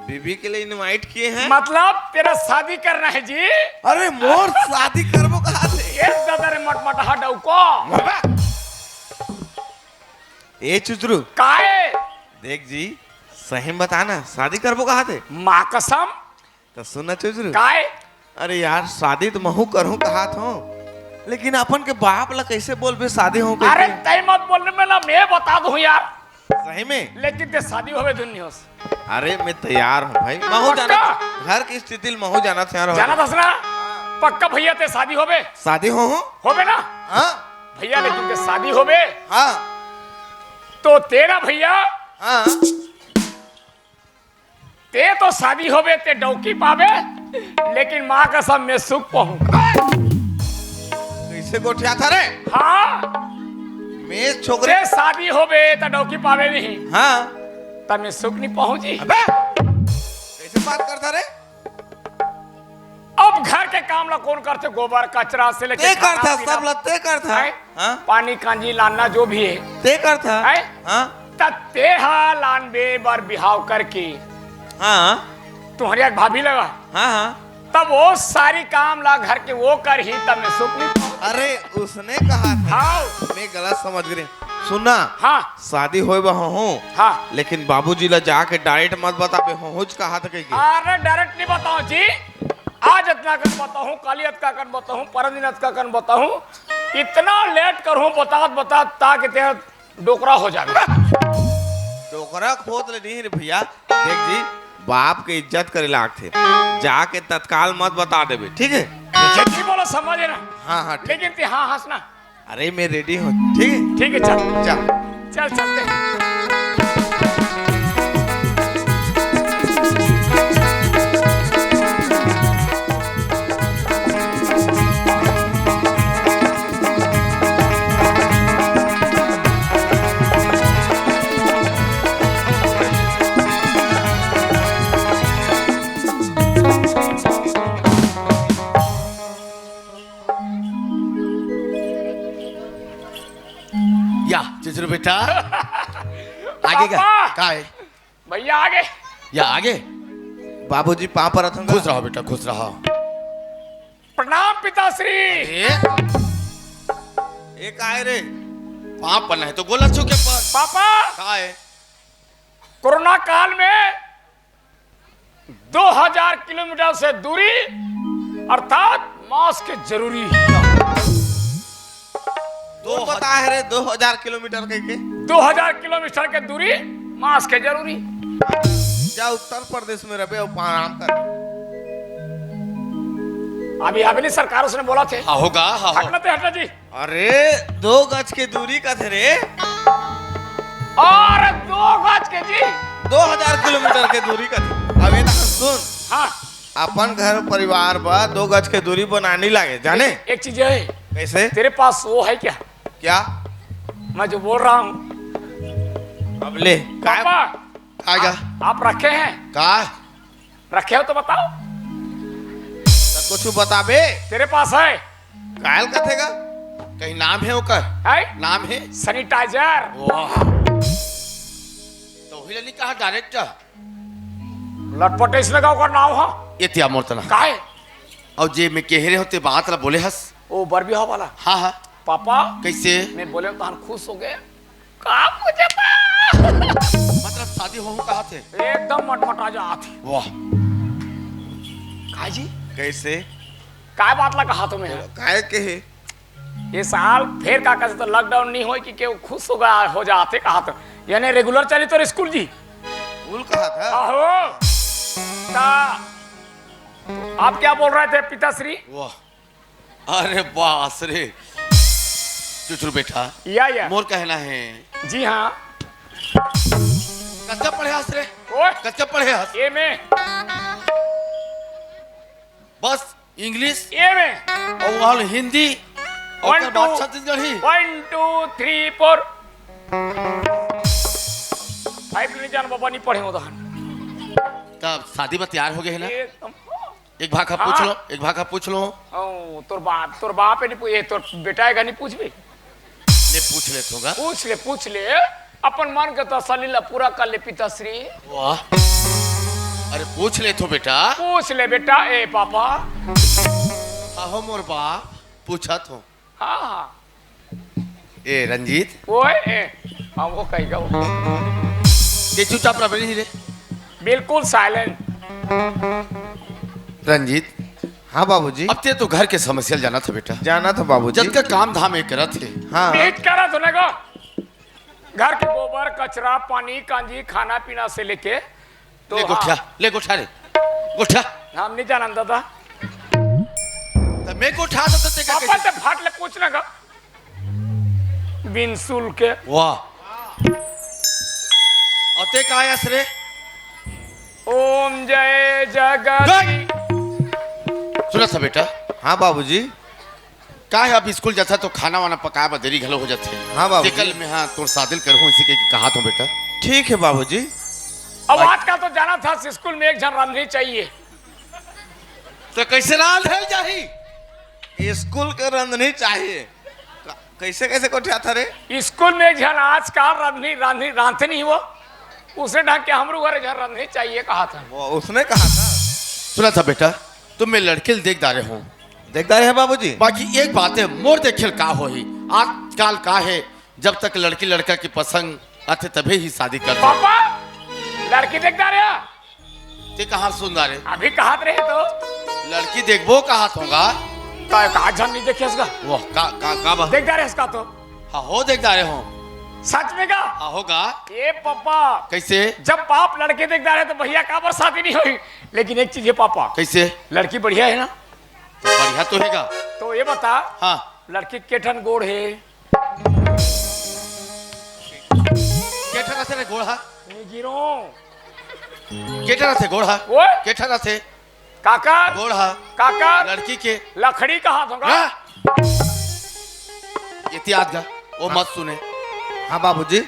बीबी के लिए invite किए हैं? मतलब तेरा शादी करना है जी। अरे मोर शादी करबो कहा थे? ये दादा रे मटमटहा डौको। बाबा। ए चुचरू। काहे? देख जी, सही में बता ना, शादी करबो कहा थे? माँ कसम। तो सुन ना चुचरू। काय? अरे यार, शादी तो महू करहूँ कहात हूँ, लेकिन अपन के बाप ला कैसे बोलबे शादी हूँ अरे कहिके? तय मत बोलने में ना, मैं बता दूँ यार। सही में? लेकिन ते शादी होवे दुनिया से। अरे मैं तैयार हूँ भाई, महू पक्का? जाना, घर की स्थिति महू जाना तैयार हो। जाना दस ना, पक्का भैया ते शादी होवे? शादी हो हूँ। होवे ना? हाँ। भैया लेकिन ते शादी होवे? हाँ। तो तेरा भैया हाँ। ते तो शादी होबे, ते डौकी पाबे, लेकिन माँ कसम मैं सुख पहूँ। कैसे गोठिया था रे? हाँ। मैं छोकरे ते शादी होबे, त डौकी पाबे नहीं। हाँ। त मैं सुख नहीं पहूँ जी। अबे, कैसे बात करता रे? अब घर के काम ला कोन करथे? गोबर कचरा से लेके ते करथा, सब ला ते करथा। हाँ? पानी कांजी लानना जो भी हे। ते करथा। हैं? हाँ? त ते हा लानबे बर बिहाव करके। हाँ। तुंहर एक भाभी लगा। हाँ, हाँ। तब वो सारी काम ला घर के वो करही, तब मैं सुख नहीं पाऊँ। अरे, उसने कहा था। हाँ। मैं गलत समझ गए। सुनना। हाँ। शादी होए बा हूँ। हाँ। लेकिन बाबूजी ला जाके direct मत बताबे, हूँ कहा था कह के। अरे, direct नहीं बताऊँ जी। आज इतना कन बताऊँ, काली अतका कन बताऊँ, परन दिन अतका कन बताऊँ। इतना late करूँ बतात बतात, ताकि तेरा डोकरा हो जाबे। डोकरा खोद ले नहीं रे भैया। देख जी, बाप के इज्जत करे लागथे। जाके तत्काल मत बता देबे, ठीक है? इज्जत नहीं बोला, समझे ना? हाँ, हाँ, ठीक। लेकिन ते हाँ हंसना। अरे, मैं ready हूँ, ठीक है? ठीक है, चल। चल। चल, चलते हैं। या, चुचरू बेटा। आगे का? पापा! का है? भैया आगे। या, आगे। बाबूजी, पाँव परत हूँ। खुश रहो बेटा, खुश रहो। प्रणाम पिताश्री। ए? ए, का है रे? पाँव पर नहीं तो गोला छू के पर। पापा! का है? कोरोना काल में दो हजार किलोमीटर से दूरी अर्थात mask जरूरी। दो कौन बता है रे, दो हजार किलोमीटर के, के? दो हजार किलोमीटर के दूरी, mask के जरूरी। जा उत्तर प्रदेश में रहे, आराम कर। अभी, अभी नहीं, सरकार उसने बोला थे। हाँ, होगा, हाँ, हो। हटना ते, हटना जी। अरे, दो गज के दूरी का थे रे। और दो गज के जी। दो हजार किलोमीटर के दूरी का थे। अब ये ना सुन। हाँ। अपन घर परिवार पर दो गज के दूरी बनानी लागे, जाने? एक, एक चीज है। कैसे? तेरे पास वो है क्या? क्या? मैं जो बोल रहा हूँ। अब ले, काय? पापा, आएगा। आप, आप रखे हैं? का? रखे हो तो बताओ। तो कुछ बताबे। तेरे पास है? कायल का थेगा? कहीं नाम है ओकर? है? नाम है? Sanitizer। वाह। तो वही ला नहीं कहा direct? लटपट इसने का ओकर नाम हो? ये तिया मोर तना। काहे? और जे मैं कह रहे होते बात ला बोले हस। ओ बरबिया वाला। हाँ, हाँ। पापा। कैसे? मैं बोले तो हम खुश हो गए। का मुझे पा- मतलब शादी हो कहा थे? एकदम मटमटा जात हे। वाह। का जी? कैसे? काय बात ला कहा तुम्हें? काय के हे? ये साल फेर का कहते तो lockdown नहीं होय कि केहू खुश हो गया, हो जाते कहा तो। यानी regular चली तो स्कूल जी? स्कूल कहा था? आहो। ता आप क्या बोल रहे थे पिताश्री? वाह। अरे बास रे। चुचुर बेटा। या, या। मोर कहना है। जी हाँ। कच्चा पढ़े हस रे? ओए। कच्चा पढ़े हस? ए में। बस English ए में। और वहाँ हिंदी और one, ओकर बाद two, Chhattisgarhi. One, two, three, four, five नहीं जान बाबा, नहीं पढ़े हो तो। तब शादी में तैयार हो गए है ना? एकदम। एक भाखा पूछ हाँ। लो, एक भाखा पूछ लो। ओ, तोर बाप, तोर बाप है नहीं पू-, ये तोर बेटा है का नहीं पूछबे? ले पूछ ले थोगा। पूछ ले, पूछ ले। अपन मन के तसल्ली ला पूरा कर ले पिताश्री। वाह। अरे पूछ ले थो बेटा। पूछ ले बेटा, ए पापा। आहो मोर बाप, पूछा थो। हाँ, हाँ। ए रंजीत। ओए, ए, हाँ, वो कही का वो। ये चुपचाप रह रही रे। बिल्कुल silent। रंजीत। हाँ बाबूजी। अब ते तो घर के समस्या ल जानत हो बेटा। जानत हो बाबूजी। जतका काम धाम एक करत हे। हाँ। बीच करत हो ना को। घर के गोबर, कचरा, पानी, कांजी, खाना पीना से लेके तो ले गोठिया, हाँ। ले गोठिया रे। गोठिया। हम नहीं जानन दादा। त मैं गोठिया तो ते का पापा कैसे? ते फाट ले पूछ ना का। बिन शुल्क के। वाह। और ते का आयस रे? ओम जय जगदीश। सुनत ह बेटा? हाँ बाबूजी। का है, अब स्कूल जाथा तो खाना वाना पकाए बर देरी घलो हो जाथे। हाँ बाबूजी। तेकर ले मैं हा तोर शादी ल करहूँ, इसी के कहा तो बेटा। ठीक है बाबूजी। अब भाई। आजकल तो जाना था, स्कूल में एक झन रांधनी चाहिए। तो कैसे रांधल जाही? स्कूल के रंधनी चाहिए। का-, कैसे, कैसे गोठियाथा रे? स्कूल में एक झन आजकल रंधनी, रंधनी, रांधते नहीं वो, उसने ढंग के हमरो घर एक झन रंधनी चाहिए कहा था। वो उसने कहा था। सुना था बेटा, तुम मैं लड़की ल देख डारे हंव। देख डारे हंव बाबूजी। बाकी एक बात हे, मोर देखे ल का होही, आजकल का हे, जब तक लड़की लड़का के पसंद आथे तभे ही शादी करथे। पापा, लड़की देख डारे हंव। ते कहाँ सुन डारे? अभी कहत रहे तो। लड़की देखबो कहत हंव गा। तो का झन नहीं देखे हस गा? वाह, का, का, का बात? देख डारे हस का तो। हाँ हो, देख डारे हंव। सच में का? हाँ हो गा। ए पापा। कैसे? जब बाप लड़की देख डारे तो भैया काबर शादी नहीं होही। लेकिन एक चीज हे पापा। कैसे? लड़की बढ़िया हे ना? तो बढ़िया तो हे गा। तो ये बता। हाँ। लड़की के ठन गोड़ हे? के ठन रथे रे गोड़ हा? निगिरो। के ठन रथे गोड़ हा? ओए। के ठन रथे? काकर। गोड़ हा? काकर। लड़की के। लकड़ी कहा था गा? हाँ? इतियाद गा, वो हाँ। मत सुने। हाँ बाबूजी।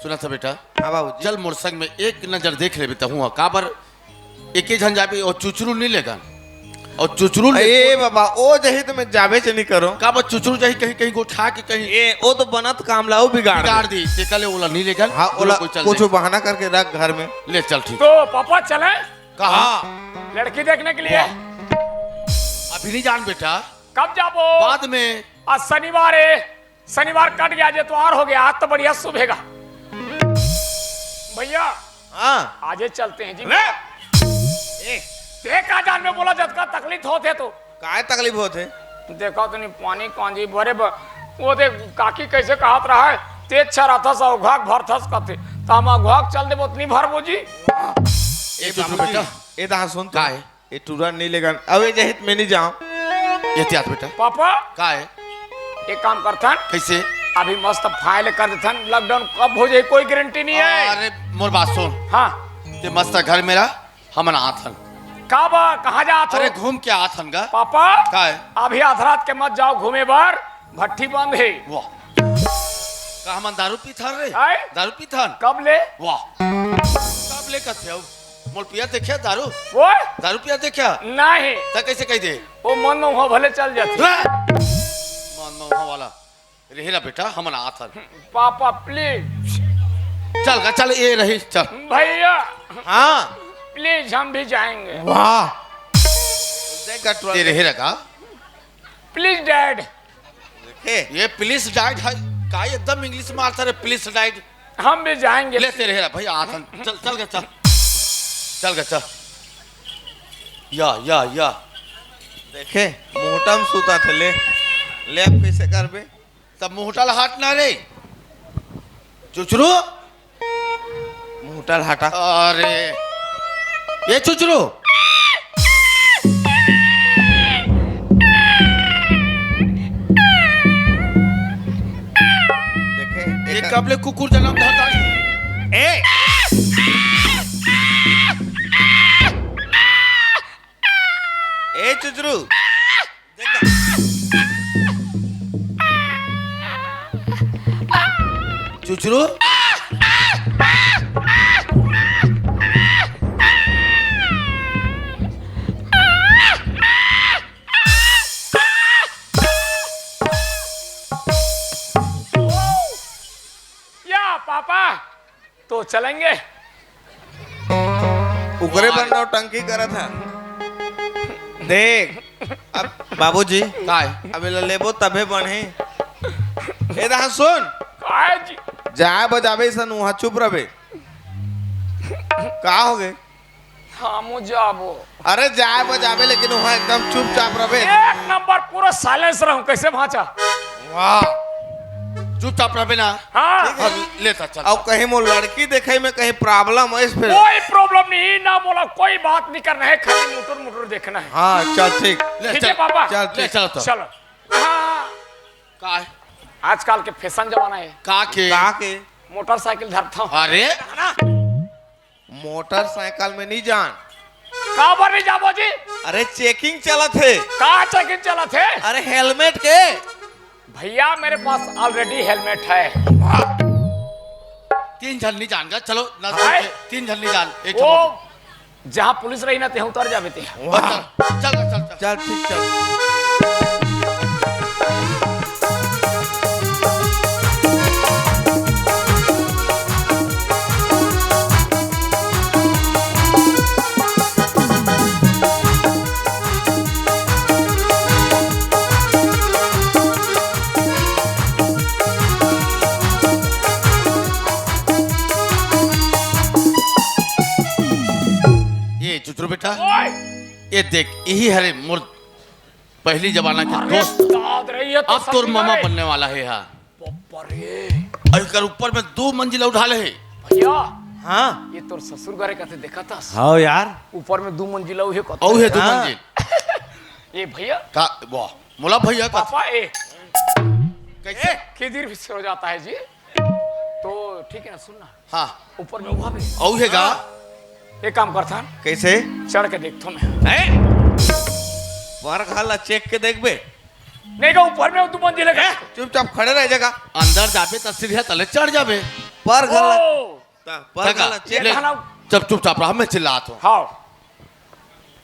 सुना था बेटा? हाँ बाबूजी। चल मोर संग में एक नजर देख लेबे तहूँ, काबर एके झन जाबे, अउ चुचरू नहीं लेगन। अउ चुचरू ले ए बाबा, ओ जही तो मैं जाबे च नहीं करो। काबर चुचरू जही कहीं, कहीं गोठा के कहीं ए, ओ तो बनत काम ला, ओ बिगाड़ दे। बिगाड़ दी, ते कले ओला नहीं लेगन। हाँ, ओला कोई चल कुछ दे। बहाना करके रख घर में। ले चल ठीक। तो पापा चले? कहाँ? लड़की देखने के लिए। वाह। अभी नहीं जान बेटा। कब जाबो? बाद में। आज शनिवार हे, शनिवार कट गया, आज एतवार हो गया, आज तो बढ़िया सुबह का। भैया, हाँ। आजे चलते हैं जी। ले। ए। ते का जान में बोला, जतका तकलीफ होथे तो। काय तकलीफ होथे? देखा तो नहीं, पानी कांजी भरे ब-, वो देख काकी कैसे कहत रहा है, तेज छराथस अउ घाक भरथस कथे, त हम घाक चल देबो, उतनी भरबो जी। ए ए तो बाबूजी, बेटा। ए दहा सुन तो। काय? ए टूरा नहीं लेगन। अब ए जहित मैं नहीं जाऊं। एहतियात बेटा। पापा। का हे? एक काम करथन। कैसे? अभी मस्त फाइल कर देथन। लॉकडाउन कब हो जाए कोई गारंटी नहीं है। अरे मोर बात सुन। हाँ। ते मस्त घर में रह, हमन आथन। का बा? कहाँ जात हो? अरे घूम के आथन गा। पापा। का हे? अभी आध रात के मत जाओ घूमे बर, भट्ठी बंद हे। वाह। का हमन दारू पीथन रे? आय? दारू पीथन? कब ले? वाह। कब ले कथे हो? मोर पिया देखा दारू? ओए? दारू पिया देखा? नहीं। त कैसे कह दे? वो मन में हुआ भले चल जाती। रे! मन में हुआ वाला। रहे ना बेटा, हमन आथन। Papa, please. चल गा, चल, ए रही, चल। भैया। हाँ। प्लीज, हम भी जाएंगे। वाह। देख गा, ए रहे ना का? Please, dad. देखे? ये प्लीज डाइट है, का एकदम इंग्लिश में आता रे, प्लीज डाइट। हम भी जाएंगे। ले तेरे हेरा भाई, आथन। चल, चल गा, चल। चल गा, चल। या, या, या। देखे, मुहटा में सूता थे, ले। ले, अब कैसे करबे? तब मुहटा ला हाथ ना रे। चुचरू? मुहटा ला हटा। अरे, ए चुचरू। देखे, ए एक कब ले कुकुर जनम धरता है? ए! ए चुचरू। चुचरू। या पापा, तो चलेंगे। उकरे बर नौटंकी करत हा। देख, अब बाबूजी, काय? अब एला लेबो तभे बनही। ए दहा सुन। काय जी? जाए बजाबे सन उहाँ चुप रहबे। का हो गे? हाँ, मुझे आबो। अरे जाए बजाबे, लेकिन उहाँ एकदम चुपचाप रहबे। एक नंबर पूरा साइलेंस रहूं, कैसे भांचा? वाह। चुपचाप रहबे ना। हाँ। ठीक है। हाँ, लेता चल। अब कहीं मोर लड़की देखे में कहीं प्रॉब्लम है इस फिर। कोई प्रॉब्लम नहीं, ना बोला, कोई बात नहीं करना है, खाली मुटुर मुटुर देखना है। हाँ, चल ठीक। ले, ठीक है चल। पापा। चल, ले, ठीक। चल तो। चलो। हाँ। का है? आजकल के फैशन जमाना है। का के? का के? मोटरसाइकिल धरता हूँ। अरे? है ना? मोटरसाइकिल में नहीं जान। काबर नहीं जाबो जी? अरे चेकिंग चलत हे। का चेकिंग चलत हे? अरे हेलमेट के। भैया मेरे पास ऑलरेडी हेलमेट है। तीन झन नहीं जान गा, चलो ना। हाय। तीन झन नहीं जान, एक वो झन। जहाँ पुलिस रही ना, ते उतर जाबे ते। वाह। चल, चल, चल, चल, ठीक, चल। ये चुचरू बेटा, ओए! ये देख, यही हरे मोर पहली जमाना के अरे दोस्त। दाद रे, ये तो अब तोर सच में मामा रे। बनने वाला है, हाँ। बाप रे। अउ एकर ऊपर में दू मंजिला उठा ले हे। भैया, हाँ। ये तोर ससुर घरे कथे देखत हस? हाँ यार। ऊपर में दू मंजिला उहे कथे। अउ हे दू हाँ। मंजिल। ये भैया। का, वाह, मोला भैया का। पापा, ए। कैसे? ए, किधर भी हो जाता है जी? तो ठीक है ना, सुन ना। हाँ। ऊपर में हुआ भी। अउ हे गा? हाँ। एक काम करथन। कैसे? चढ़ के देखथों मैं। हैं? पर घर ला चेक के देखबे? नहीं गा, ऊपर में दू मंजिल हे। ए, चुपचाप खड़े रह जगा। अंदर जाबे त सीढ़िया तले चढ़ जाबे। पर घर ला, ओ। त पर तका, घर ला चेक। ले, चुप, चुपचाप रह, मैं चिल्लात हूँ। हाँ।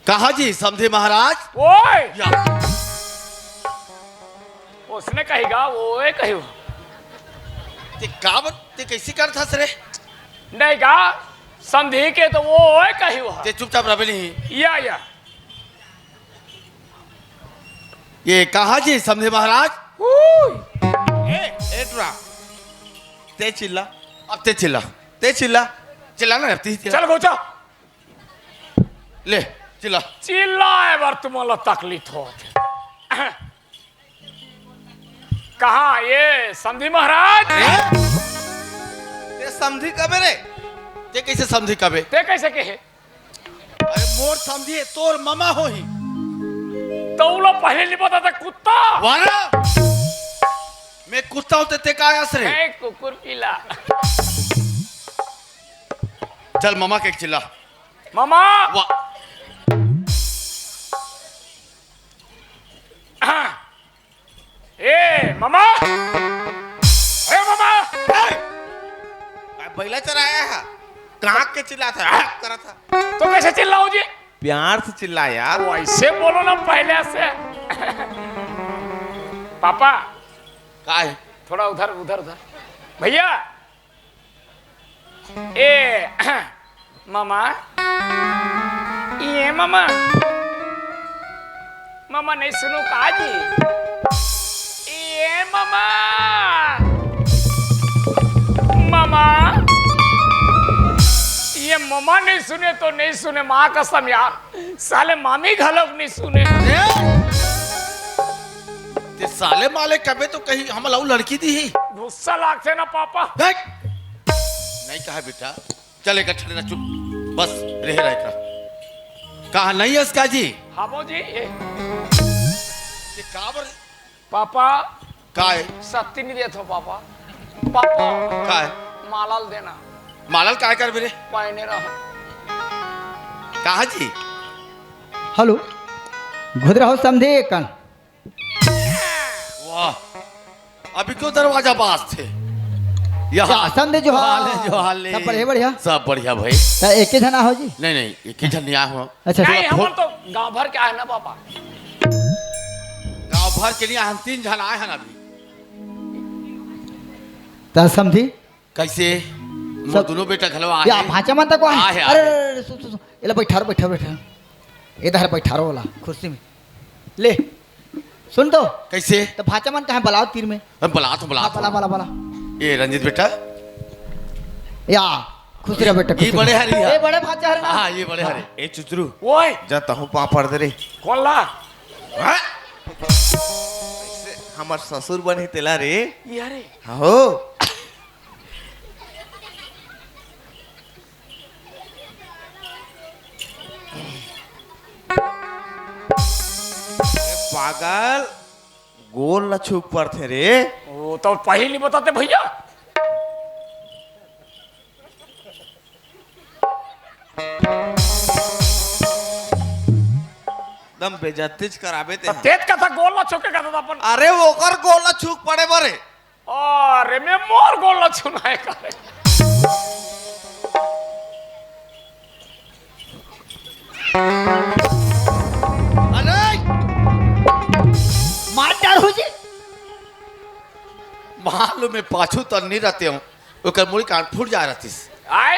कहा जी, समधी महाराज? ओए! या। उसने कही गा, ओए कही हो। ते का बत-, ते कैसी करत हस रे? नहीं गा, समधी के तो ओए कही हो। ते चुपचाप रह बे नहीं। या, या। ये कहा जी, समधी महाराज? ओए! ए, ए, टुरा। ते चिल्ला। अब ते चिल्ला। ते चिल्ला। चिल्ला ना, अब ते चिल्ला। चल, गोचा। ले, चिल्ला। चिल्लाए बर तुमन ला तकलीफ होत हे। कहाँ ये समधी महाराज? ए? ते समधी कबे रे? ते कैसे समधी कबे? ते कैसे कहे? अरे मोर समधी हे, तोर ममा होही। तो वो लोग पहले नहीं पता था कुत्ता। वाला? मैं कुत्ता होते ते का आस रे? ए, कुकुर पीला। चल ममा के चिल्ला। ममा! वाह। हाँ। ए, ममा! ए, ममा! ए! काय बैला चराया है? कहाँ के चिल्लात है? हाँ, करत है। तो कैसे चिल्लाओ जी? प्यार से चिल्ला यार। वैसे बोलो ना पहले से। पापा। काय? थोड़ा उधर, उधर, उधर। भैया, ए, ममा, ए ममा, ममा नहीं सुनो का जी? ए ममा, ममा, ये ममा नहीं सुने तो नहीं सुने, माँ कसम यार, साले मामी घलोक नहीं सुने। ए! ते साले माले कबे तो कहीं हमला अउ लड़की दिही। गुस्सा लागथे ना पापा। हट! नहीं कहा बेटा, चल एक अच्छा ना चुप, बस रहे रहे का। कहा नहीं है इसका जी? हाँ बाबूजी, ये ये काबर? पापा। काय? सत्ती नहीं देत हो पापा। पापा। काय? मालाल देना। मालाल काय करबे रे? पहने रहो। कहा जी? हेलो, घुदरा हो समधी कन। वाह, अभी क्यों दरवाजा बाजथे? यहाँ। क्या समधी जोहार। जोहार ले, जोहार ले। सब बढ़िया, बढ़िया? सब बढ़िया भाई। त एके झन आहो जी? नहीं, नहीं, एके झन नहीं आए हो। अच्छा, नहीं, थोड़ा हम फोन तो गांव भर के आए ना पापा। गांव भर के नहीं आए, हम तीन झन आए हैं ना अभी। त समधी? कैसे? मोर सब दोनों बेटा घलवा या आए। भांचा मन तक आए। आए, अरे, आए। अरे, अरे, सुन, सुन, सुन। एला बैठारो, बैठारो, बैठारो। इधर बैठारो वाला कुर्सी में। ले, सुन तो। कैसे? त भांचा मन कहाँ बलाओ तीर में? अरे बला तो बला हाँ, तो। बला, बला, बला। ए रंजीत बेटा। या, खुश रह बेटा, ये खुश रह। बड़े हरी है। ए बड़े भांचा हरे ना। हाँ, ये बड़े हरे। ए चुचरू। ओए। जा तहूँ पापड़ दे रे। कौन ला? हाँ? हमर ससुर बने तेला रे। ये रे। हो। पागल, गोल ल छू के परथे रे। ओ, तो पहली बताते भैया। एकदम बेइज्जतीच कराबे ते। तो तेज कथा गोल ल छू के कथा अपन। अरे, ओकर गोल ल छू के पड़े बरे। अरे, मैं मोर गोल ला छुनाए करे। अरे, मालूम में पाछू तन नहीं रहते हो, ओकर मुड़ी कान फूट जा रहतीस। आय?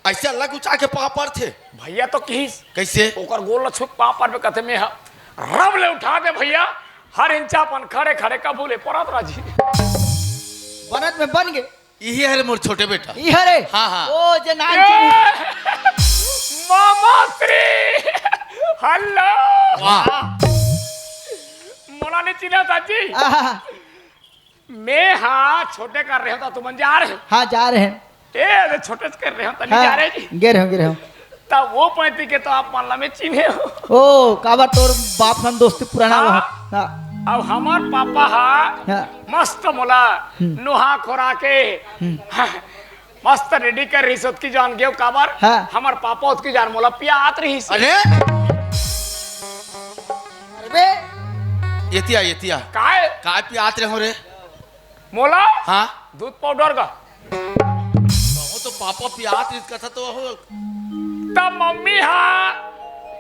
ऐसे अलग उचा के पाँव परथे। भैया तो किहिस। कैसे? ओकर गोड़ ल छुत पाँव पर में कथे में ह। रब ले उठा दे भैया, हर इंचा अपन खड़े खड़े कभू ले परत राजी। बनत में बन गे। इही हरे मोर छोटे बेटा। ई हरे? हाँ, हाँ। ओ, जे नान ए, चुनी। मामा श्री, हेलो। वाह। मोला नहीं चिन्हा साजी। आहा। मैं हाँ, छोटे कर रहे हो तो तुमन जा रहे हो। हाँ, जा रहे हैं। ए, अरे छोटे से कर रहे हो तो नहीं हाँ, जा रहे जी। गे रहे हो, गे रहे हो। तब वो पैंती के तो आप मान ला मैं चिन्हे हो। ओ, काबर तोर बाप सन दोस्ती पुराना हाँ। हुआ। हाँ। अब हमार पापा हा हाँ। मस्त मोला हम्म। नुहा खोरा के हम्म। मस्त रेडी कर रही सोत की जान गेव काबर हाँ। हमार पापा ओत की जान मोला पियात रही से। अरे अरे बे। एतिया, एतिया। काय? काय पियात रहे हो रे? मोला? हाँ? दूध पाउडर का। वो तो पापा पियात रही कथा तो हो। तब मम्मी हाँ,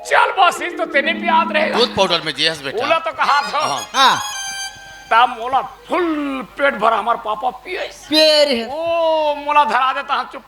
चल बस इस तो तेने पियात रहेगा। दूध पाउडर में जियस बेटा। ओला तो कहा था। हाँ। हाँ। तब मोला फुल पेट भरा हमार पापा पियस। पिए रहे। ओ, मोला धरा देता हम चुप।